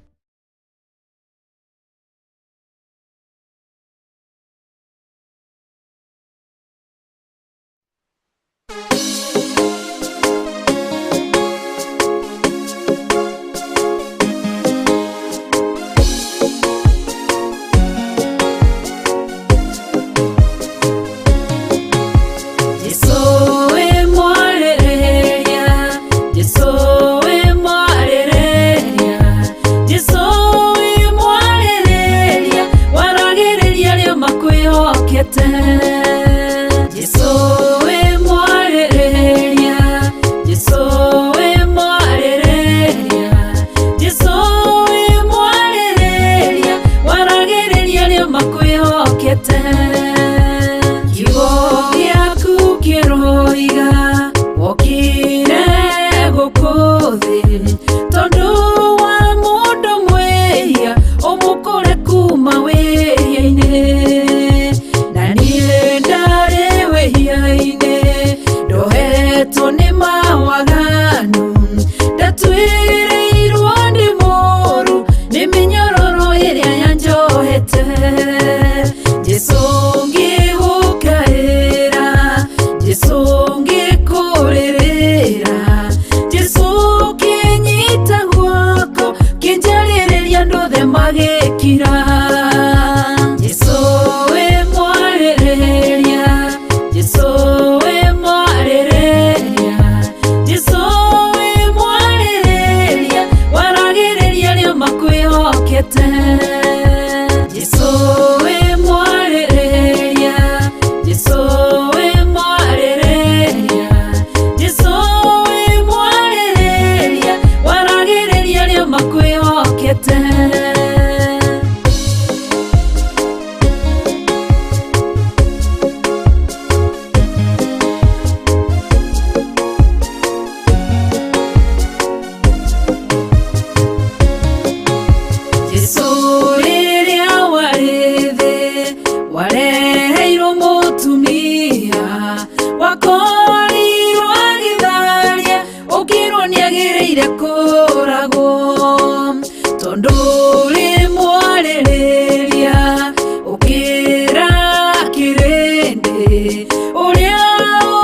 Uria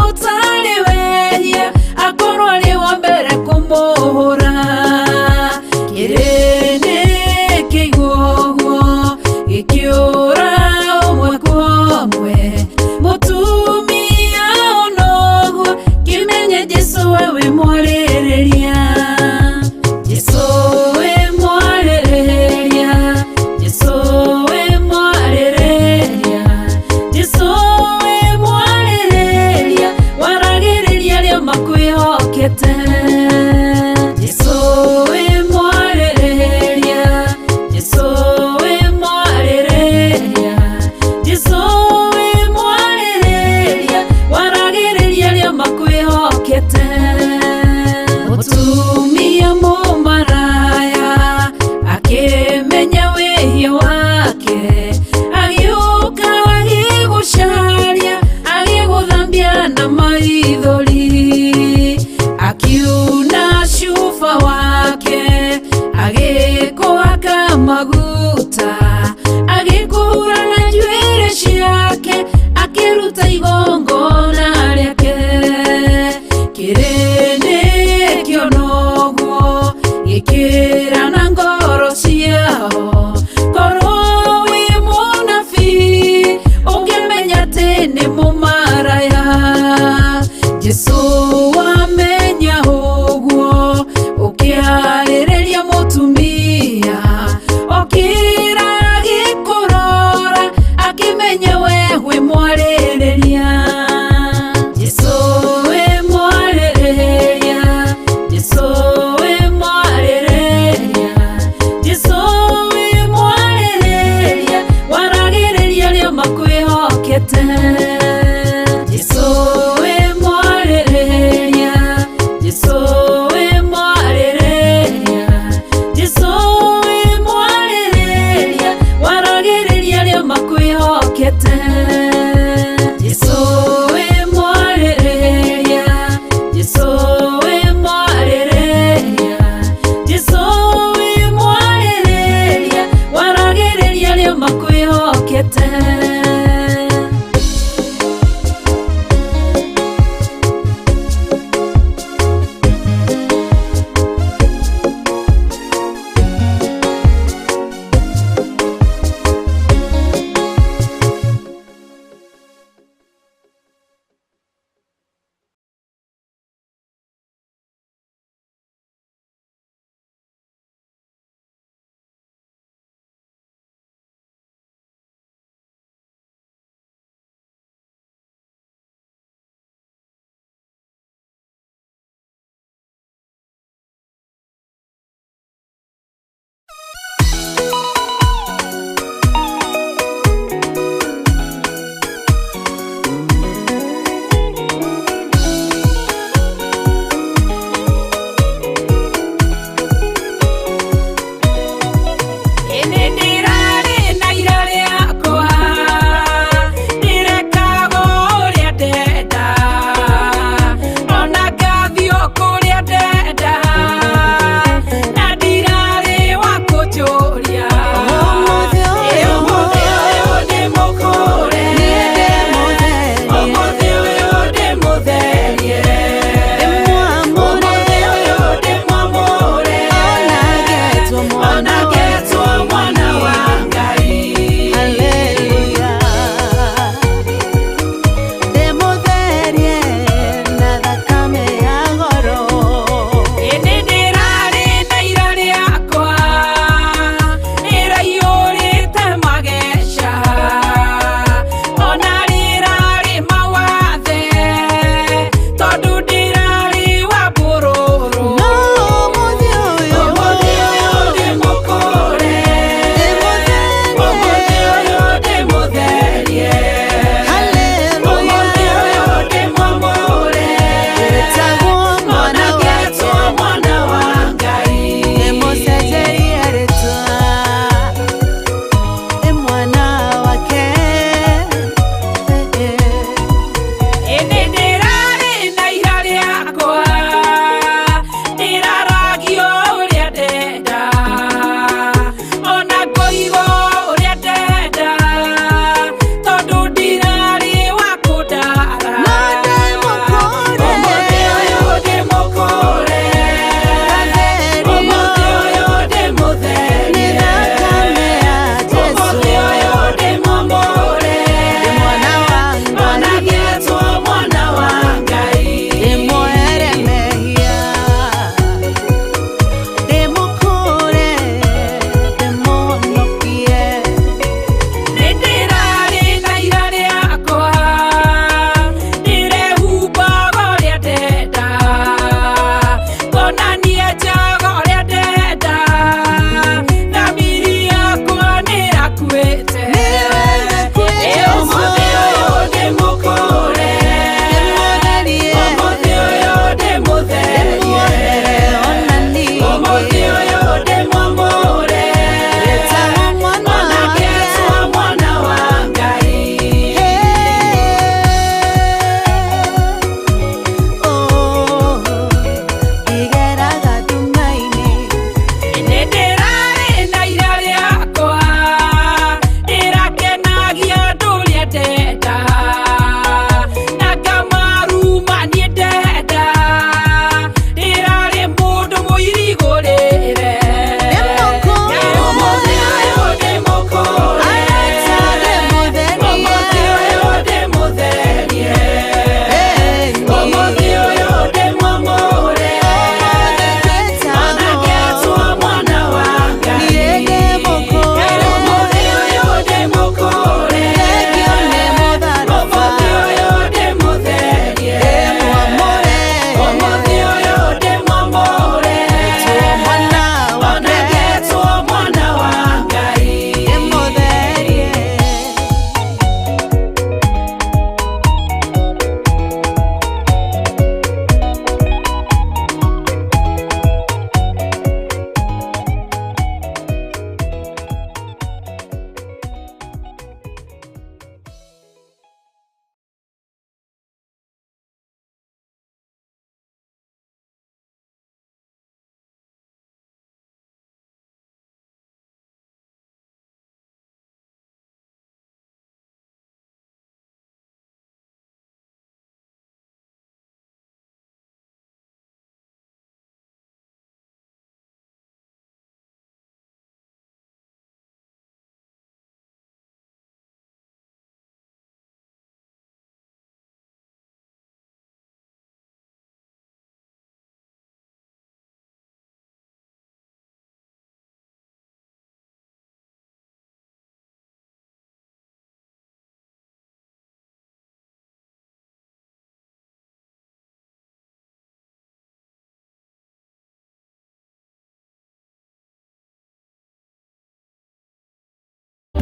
utari wehia akorwo arĩ wa mbere. Maguta agĩkũhura na njuĩrĩ ciake, akĩruta igongona rĩake. Kĩrĩndĩ kĩonoguo gĩkĩra na ngoro ciao, korwo wĩ mũnabii ũngĩmenya atĩ nĩ mũmaraya. Jesũ wamenya ũguo, ũkĩarĩrĩria mũtumia.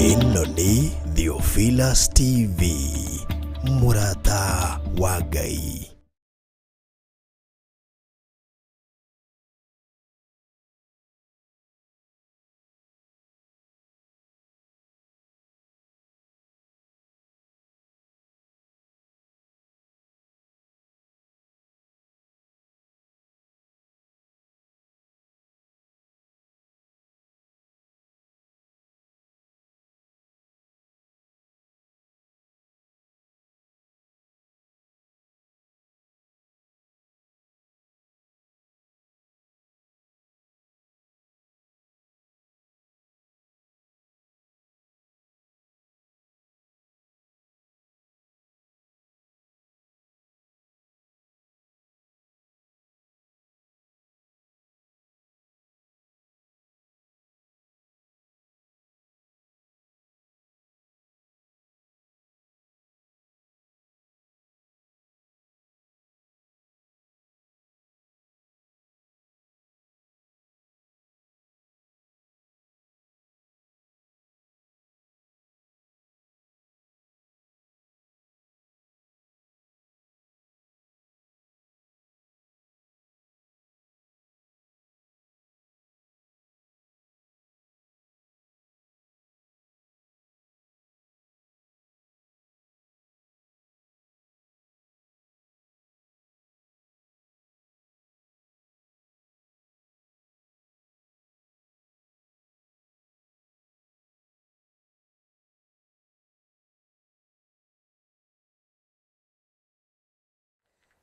Ĩno nĩ Theophilus TV, mũrata wa Ngai.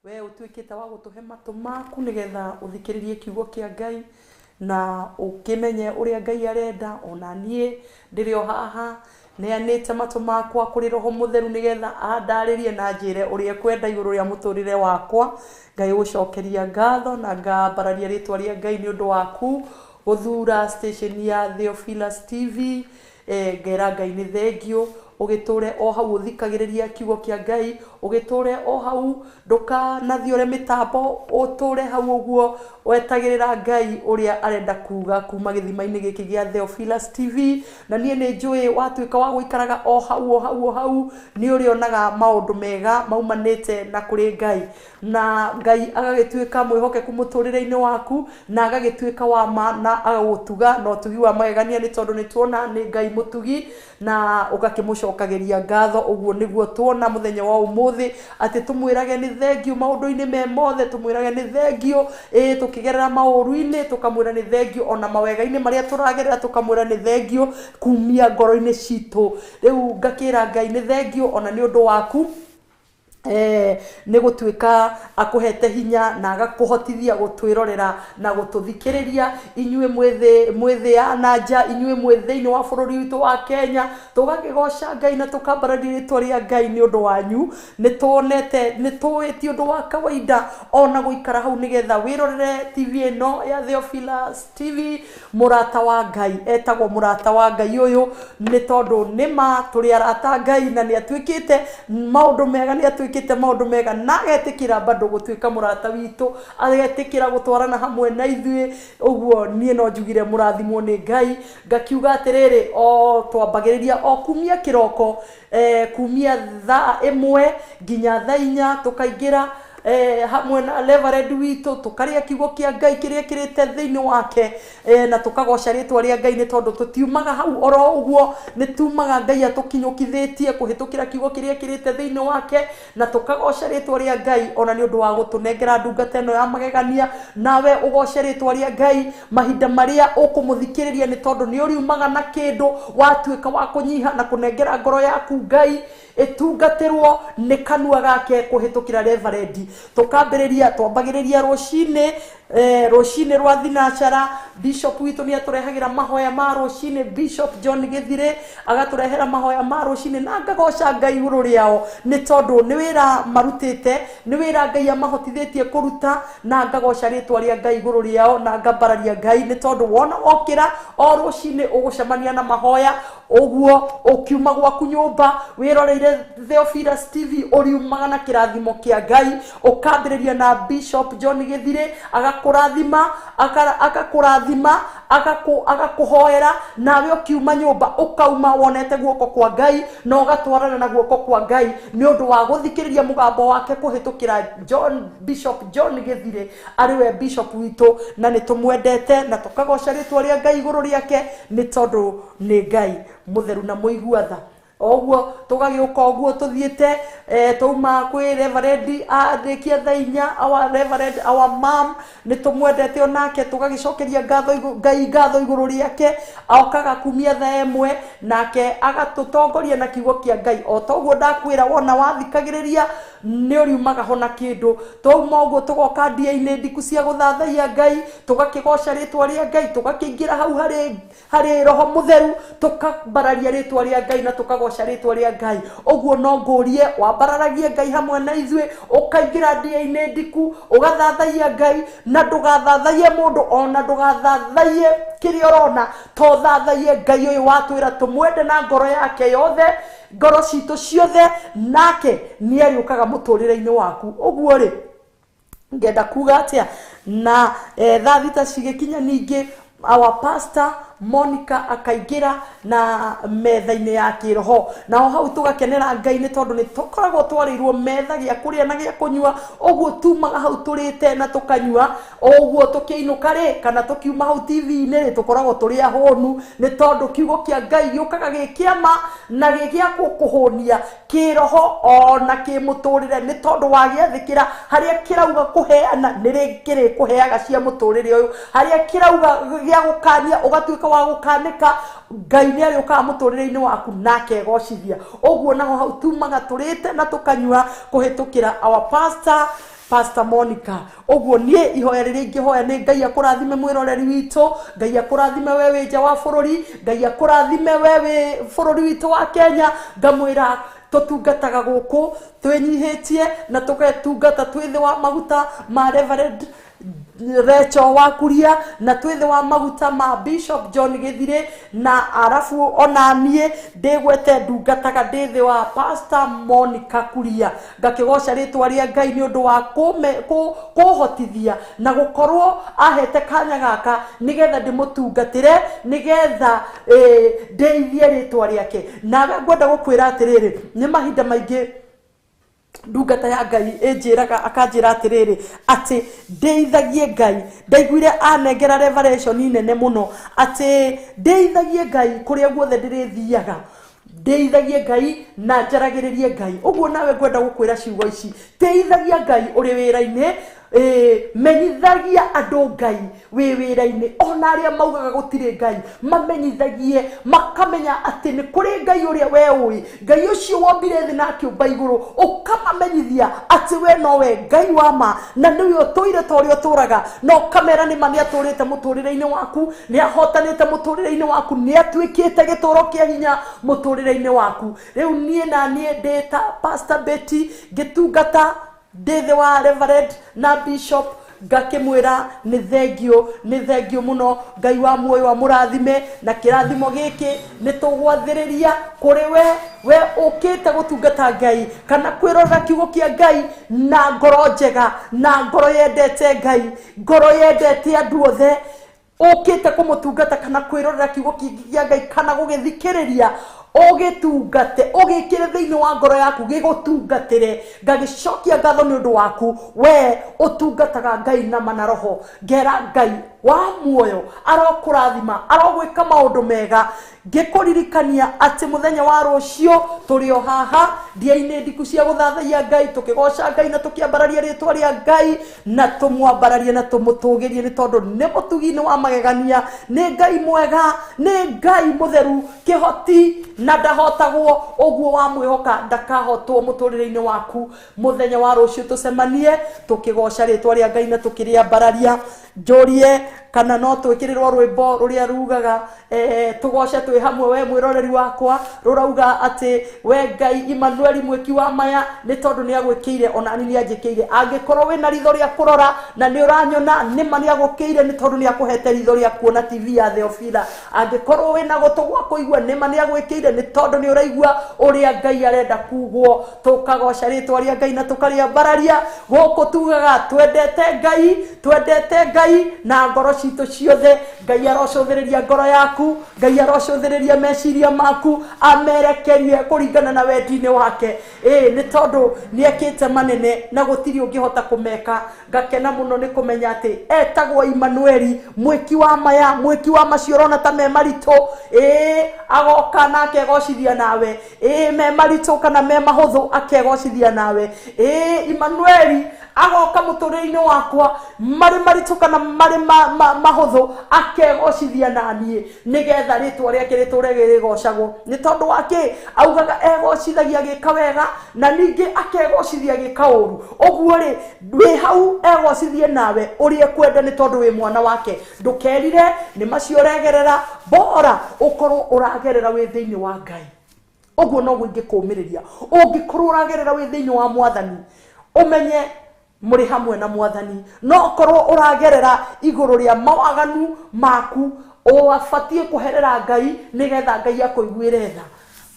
We ũtuĩkĩte wa gũtũhe matũ maku nĩgetha ũthikĩrĩrie kiugo kĩa Ngai na ũkĩmenye ũrĩa Ngai arenda. Ona niĩ ndĩrĩ o haha neanĩte matũ makwa kũrĩ Roho Mũtheru nĩgetha andarĩrie na njĩre ũrĩa ekwenda igũrũ rĩa mũtũrĩre wakwa. Ngai gũcokeria ngatho na ngambararia rĩtwa rĩa Ngai nĩ ũndũ waku gũthura station ya Theophilus TV. Ngera Ngai nĩ thengio, ũgĩtũre o hau ũthikagĩrĩria kiugo kĩa Ngai, ũgĩtũre o hau ndũkanathiore mĩtambo, ũtũre hau ũguo wetagĩrĩra Ngai ũrĩa arenda kuga kuma gĩthima-inĩ gĩkĩ gĩa Theophilus TV. Na niĩ nĩ njũĩ watuĩka wa gũikaraga o hau o hau o hau nĩ ũrĩonaga maũndũ mega maumanĩte na kũrĩ Ngai, na Ngai agagĩtuĩka mwĩhokeku mũtũrĩre-inĩ waku na agagĩtuĩka wa ma na agagũtuga na ũtugi wa magegania, nĩ tondũ nĩ tuona nĩ Ngai mũtugi na ũgakĩmũcokagĩria ngatho. Ũguo nĩguo tuona mũthenya wa ũmũthĩ atĩ tũmwĩrage nĩ thengio maũndũ-inĩ me mothe, tũmwĩrage nĩ thengio tũkĩgerera maũru-inĩ tũkamwĩra nĩ thengio, ona mawega-inĩ marĩa tũragerera tũkamwĩra nĩ thengio kumia ngoro-inĩ citũ. Rĩu ngakĩra Ngai nĩ thengio ona nĩ ũndũ waku nĩ gũtuĩka akũhete hinya na agakũhotithia gũtwĩrorera na gũtũthikĩrĩria inyuĩ mwĩthĩ ya na nja, inyuĩ mwĩ thĩinĩ wa bũrũri witũ wa Kenya. Tũgakĩgoca Ngai na tũkambararia rĩtwa rĩa Ngai nĩ ũndũ wanyu. Nĩ tuonete, nĩ tũĩ ti ũndũ wa kawaida ona gũikara hau nĩgetha wĩrorere TV ĩno ya Theophilus TV. Mũrata wa Ngai etagwo mũrata wa Ngai ũyũ nĩ tondũ nĩ ma tũrĩ arata Ngai na nĩ atuĩkĩte maũndũ mega, nĩ atuĩkĩte maũndũ mega na agetĩkĩra bado gũtuĩka mũrata witũ, agetĩkĩra gũtwarana hamwe na ithuĩ. Ũguo niĩ no njugire mũrathimwo nĩ Ngai. Ngakiuga atĩrĩrĩ, o twambagĩrĩria o kumia kĩroko, kumia thaa 1 nginya thaa 4 tũkaingĩra hamwe na Reverend witũ tũkarĩa kiugo kĩa Ngai kĩrĩa kĩrĩte thĩinĩ wake, na tũkagoca rĩtwa rĩa Ngai nĩ tondũ tũtiumaga hau oro ũguo, nĩ tumaga Ngai atũkinyũkithĩtie kũhĩtũkĩra kiugo kĩrĩa kĩrĩte thĩinĩ wake, na tũkagoca rĩtwa rĩa Ngai ona nĩ ũndũ wa gũtũnengera ndungata ĩno ya magegania. Nawe ũgoce rĩtwa rĩa Ngai mahinda marĩa ũkũmũthikĩrĩria nĩ tondũ nĩ ũriumaga na kĩndũ watuĩka wa kũnyiha na kũnengera ngoro yaku Ngai ĩtungatĩrwo nĩ kanua gake kũhĩtũkĩra Reverend. Tũkambĩrĩria, twambagĩrĩria rũcinĩ, rũcinĩ rwa thinacara. Bishop witũ nĩ atũrehagĩra mahoya ma rũcinĩ, Bishop John Gĩthirĩ agatũrehera mahoya ma rũcinĩ, na ngagoca Ngai igũrũ rĩao nĩ tondũ nĩ wĩra marutĩte, nĩ wĩra Ngai amahotithĩtie kũruta, na ngagoca rĩtwa rĩa Ngai igũrũ rĩao na ngambararia Ngai nĩ tondũ wona wokĩra o rũcinĩ ũgũcemania na mahoya. Ũguo ũkiuma gwaku nyũmba wĩroreire Theophilus TV ũriumaga na kĩrathimo kĩa Ngai. Ũkambĩrĩria na Bishop John Gĩthirĩ agakũrathima, akakũrathima, Agakũhoera nawe ũkiuma nyũmba ũkauma wonete guoko kwa Ngai na ũgatwarana na guoko kwa Ngai nĩ ũndũ wa gũthikĩrĩria mũgambo wake kũhĩtũkĩra John Bishop John Gĩthirĩ arĩ we bishop witũ, na nĩ tũmwendete na tũkagoca rĩtwa rĩa Ngai igũrũ rĩake nĩ tondũ nĩ Ngai mũtheru na mũigua tha. Oguo tũgagĩũka ũguo tũthiĩte twauma kwĩ Reverend arĩkia thaa inya, our Reverend, our mom, nĩ tũmwendete onake, tũgagĩcokeria ngatho Ngai ngatho igũrũ rĩake. Okaga kumia thaa ĩmwe nake agatũtongoria na kiugo kĩa Ngai. O toguo ndakwĩra wona wathikagĩrĩria nĩ ũriumaga ho na kĩndũ. Twauma ũguo tũgoka ndia-inĩ ndiku cia gũthathaiya Ngai, tũgakĩgoca rĩtwa rĩa Ngai, tũgakĩingĩra hau harĩ Roho Mũtheru, tũkambararia rĩtwa rĩa Ngai na tũkagoca rĩtwa rĩa Ngai. Ũguo no ngũrie wambararagie Ngai hamwe na ithuĩ, ũkaingĩra ndia-inĩ ndiku ũgathathaiya Ngai, na ndũgathathaiye mũndũ ona ndũgathathaiye kĩrĩa ũrona, to thathaiye Ngai ũyũ watwĩra tũmwende na ngoro yake yothe, ngoro citũ ciothe, nake nĩ arĩũkaga mũtũrĩre-inĩ waku. Ũguo rĩ ngenda kuga atĩa na thaa thita cigĩkinya ningĩ our pastor Monica akaingĩra na metha-inĩ ya kĩroho, nao hau tũgakenera Ngai nĩ tondũ nĩ tũkoragwo twarĩirwo metha gĩa kũrĩa na gĩa kũnyua. Ũguo tumaga hau tũrĩte na tũkanyua, ũguo tũkĩinũka rĩ kana tũkiuma hau TV-inĩ rĩ tũkoragwo tũrĩ ahũnu nĩ tondũ kiugo kĩa Ngai gĩũkaga gĩ kĩama na gĩ gĩa gũkũhũnia kĩroho ona kĩmũtũrĩre, nĩ tondũ wagĩathĩkĩra harĩa kĩrauga kũheana nĩ kĩrĩkũheaga cia mũtũrĩre ũyũ, harĩa kĩrauga gĩa gũkania ũgatuĩka wa gũkanĩka, Ngai nĩ arĩũkaga mũtũrĩre-inĩ waku nake egocithia. Ũguo naho hau tumaga tũrĩte na tũkanyua kũhĩtũkĩra our pastor, Pastor Monica. Ũguo niĩ ihoya rĩrĩa ingĩhoya nĩ Ngai akũrathime mwĩroreri witũ, Ngai akũrathime we wĩ nja wa bũrũri, Ngai akũrathime we wĩ bũrũri witũ wa Kenya. Ngamwĩra tũtungataga gũkũ twĩnyihĩtie na tũgetungata twĩ thĩ wa maguta ma Reverend Recho wa Kuria na twĩ thĩ wa maguta ma Bishop John Gĩthirĩ, na arabu ona niĩ ndĩgwete ndungataga ndĩ thĩ wa Pastor Monica Kuria. Ngakĩgoca rĩtwa rĩa Ngai nĩ ũndũ wa kũhotithia na gũkorwo ahete kanya gaka nĩgetha ndĩmũtungatĩre, nĩgetha ndeithie rĩtwa rĩake. Nawe ngwenda gũkwĩra atĩrĩrĩ, nĩ mahinda maingĩ ndungata ya Ngai ĩnjĩraga akanjĩra atĩrĩrĩ atĩ ndeithagie Ngai. Ndaiguire anengera revelation nene mũno atĩ ndeithagie Ngai kũrĩa guothe ndĩrĩthiaga, ndeithagie Ngai na njaragĩrĩrie Ngai. Ũguo nawe ngwenda gũkwĩra ciugo ici, teithagia Ngai ũrĩ wĩra-inĩ, menyithagia andũ Ngai wĩ wĩra-inĩ, ona arĩa maugaga gũtirĩ Ngai mamenyithagie, makamenya atĩ nĩ kũrĩ Ngai ũrĩa we ũĩ, Ngai ũcio wombire thĩ na akĩũmba igũrũ, ũkamamenyithia atĩ we nowe Ngai wa ma na nĩwe ũtũire ta ũrĩa ũtũraga, na ũkamera nĩ ma nĩ atũrĩte mũtũrĩre-inĩ waku, nĩ ahotanĩte mũtũrĩre-inĩ waku, nĩ atuĩkĩte gĩtũro kĩa hinya mũtũrĩre-inĩ waku. Rĩu niĩ na niĩ ndĩ ta Pastor Betty ngĩtungata ndĩ thĩ wa Reverend na Bishop, ngakĩmwĩra nĩ thengio, nĩ thengio mũno. Ngai wa muoyo amũrathime na kĩrathimo gĩkĩ nĩ tũgwathĩrĩria kũrĩ we ũkĩte gũtungata Ngai kana kwĩrorera kiugo kĩa Ngai na ngoro njega, na ngoro yendete Ngai, ngoro yendete andũ othe, ũkĩte kũmũtungata kana kwĩrorera kiugo kĩa Ngai kana gũgĩthikĩrĩria, ũgĩtungate, ũgĩkĩre thĩinĩ wa ngoro yaku gĩgũtungatĩre. Ngagĩcokia ngatho nĩ ũndũ waku we ũtungataga Ngai na ma na roho. Ngera Ngai wa muoyo arokũrathima, arogwĩka maũndũ mega. Ngĩkũririkania atĩ mũthenya wa rũciũ tũrĩ o haha ndia-inĩ ndiku cia gũthathaiya Ngai, tũkĩgoca Ngai na tũkĩambararia rĩtwa rĩa Ngai, na tũmwambararie na tũmũtũgĩrie nĩ tondũ nĩ mũtugi, nĩ wa magegania, nĩ Ngai mwega, nĩ Ngai mũtheru kĩhoti na ndahotagwo. Ũguo wamwĩhoka ndakahotwo mũtũrĩre-inĩ waku. Mũthenya wa rũciũ tũcemanie tũkĩgoca rĩtwa rĩa Ngai na tũkĩrĩambararia. Njũrie kana no twĩkĩrĩrwo rwĩmbo rũrĩa rugaga tũgoce twĩ hamwe we mwĩroreri wakwa, rũrauga atĩ we Ngai Emmanuel mwĩki wa maya, nĩ tondũ nĩ agwĩkĩire ona niĩ nĩ anjĩkĩire. Angĩkorwo wĩna ritho rĩa kũrora na nĩ ũranyona, nĩ ma nĩ agũkĩire nĩ tondũ nĩ akũhete ritho rĩa kuona TV ya Theophila. Angĩkorwo wĩna gũtũ gwa kũigua, nĩ ma nĩ agwĩkĩire nĩ tondũ nĩ ũraigua ũrĩa Ngai arenda kugwo. Tũkagoca rĩtwa rĩa Ngai na tũkarĩambararia. Gũkũ tugaga twendete Ngai, twendete Ngai na ngoro Citũ ciothe, Ngai arocũthĩrĩria ngoro yaku, Ngai arocũthĩrĩria meciria maku, amerekerie kũringana na wendi-inĩ wake. Ĩĩ, nĩ tondũ nĩ ekĩte manene na gũtirĩ ũngĩhota kũmeka. Ngakena mũno nĩ kũmenya atĩ etagwo Imanueli, mwĩki wa maya, mwĩki wa macio ũrona ta me maritũ. Ĩĩ, agoka na akegocithia nawe. Ĩĩ, me maritũ kana me mahũthũ, akegocithia nawe. Ĩĩ, Imanueli agoka mũtũrĩre-inĩ wakwa, marĩ maritũ kana marĩ mahũthũ, akegocithia na niĩ, nĩgetha rĩtwa rĩake rĩtũre rĩgocagwo. Nĩ tondũ wa kĩ? Augaga egocithagia agĩka wega, na ningĩ akegocithia agĩka ũru. Ũguo rĩ, wĩ hau egocithie nawe ũrĩa ekwenda, nĩ tondũ wĩ mwana wake. Ndũkerire nĩ macio ũregerera, bora ũkorwo ũragerera wĩ thĩinĩ wa Ngai. Ũguo noguo ingĩkũũmĩrĩria. Ũngĩkorwo ũragerera wĩ thĩinĩ wa Mwathani, ũmenye mũrĩ hamwe na Mwathani. No ũkorwo ũragerera igũrũ rĩa mawaganu maku, ũbatiĩ kũherera Ngai nĩgetha Ngai akũiguĩre tha,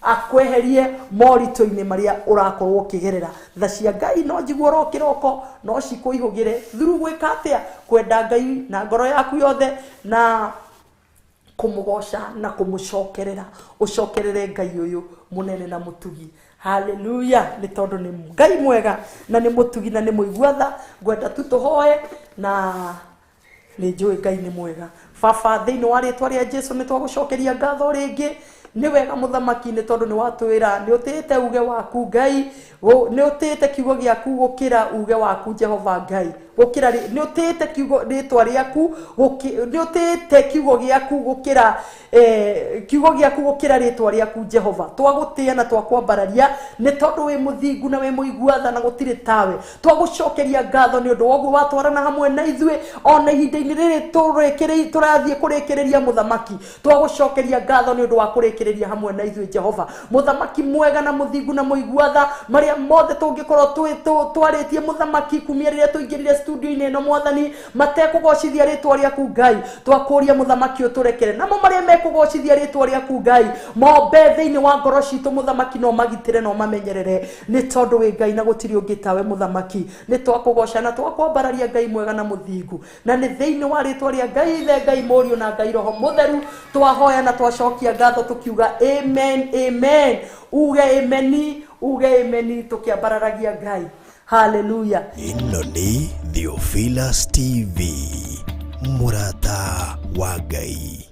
akweherie moritũ-inĩ marĩa ũrakorwo ũkĩgerera. Tha cia Ngai no njigue oro kĩroko, no cikũihũgĩre through gwĩka atĩa? Kwenda Ngai na ngoro yaku yothe, na kũmũgoca na kũmũcokerera. Ũcokerere Ngai ũyũ mũnene na mũtugi. Haleluya! Nĩ tondũ nĩ Ngai mwega na nĩ mũtugi na nĩ mũigua tha. Ngwenda tu tũhoe, na nĩ njũĩ Ngai nĩ mwega. Baba, thĩinĩ wa rĩtwa rĩa Jesu nĩ twagũcokeria ngatho rĩngĩ. Nĩ wega mũthamaki, nĩ tondũ nĩ watwĩra nĩ ũtĩĩte uge waku Ngai, nĩ ũtĩĩte kiugo gĩaku gũkĩra uge waku Jehova Ngai, gũkĩra nĩ ũtĩĩte kiugo rĩtwa rĩaku, nĩ ũtĩĩte kiugo gĩaku gũkĩra, kiugo gĩaku gũkĩra rĩtwa rĩaku Jehova. Twagũtĩĩa na twakwambararia nĩ tondũ wĩ mũthingu na wĩ mũigua tha na gũtirĩ tawe. Twagũcokeria ngatho nĩ ũndũ wa ũguo watwarana hamwe na ithuĩ ona ihinda-inĩ rĩrĩ tũrathiĩ kũrĩkĩrĩria mũthamaki. Twagũcokeria ngatho nĩ ũndũ wa kũrĩkĩrĩria hamwe na ithuĩ Jehova, mũthamaki mwega na mũthingu na mũigua tha. Marĩa mothe tũngĩkorwo twarĩtie mũthamaki kumia rĩrĩa tũingĩrire studio-inĩ ĩno Mwathani, matekũgocithia rĩtwa rĩaku Ngai, twakũria mũthamaki ũtũrekere. Namo marĩa mekũgocithia rĩtwa rĩaku Ngai, mombe thĩinĩ wa ngoro citũ mũthamaki, no magitĩre no mamenyerere, nĩ tondũ wĩ Ngai na gũtirĩ ũngĩ tawe mũthamaki. Nĩ twakũgoca na twakwambararia Ngai mwega na mũthingu, na nĩ thĩinĩ wa rĩtwa rĩa Ngai Ithe, Ngai Mũriũ na Ngai Roho Mũtheru twahoya na twacokia ngatho tũkiuga amen, amen. Uge ameni, uge ameni, tũkĩambararagia Ngai. Haleluya. Ĩno nĩ Theophilus TV, mũrata wa Ngai.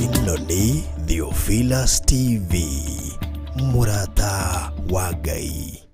Ĩno nĩ Theophilus TV, mũrata wa Ngai.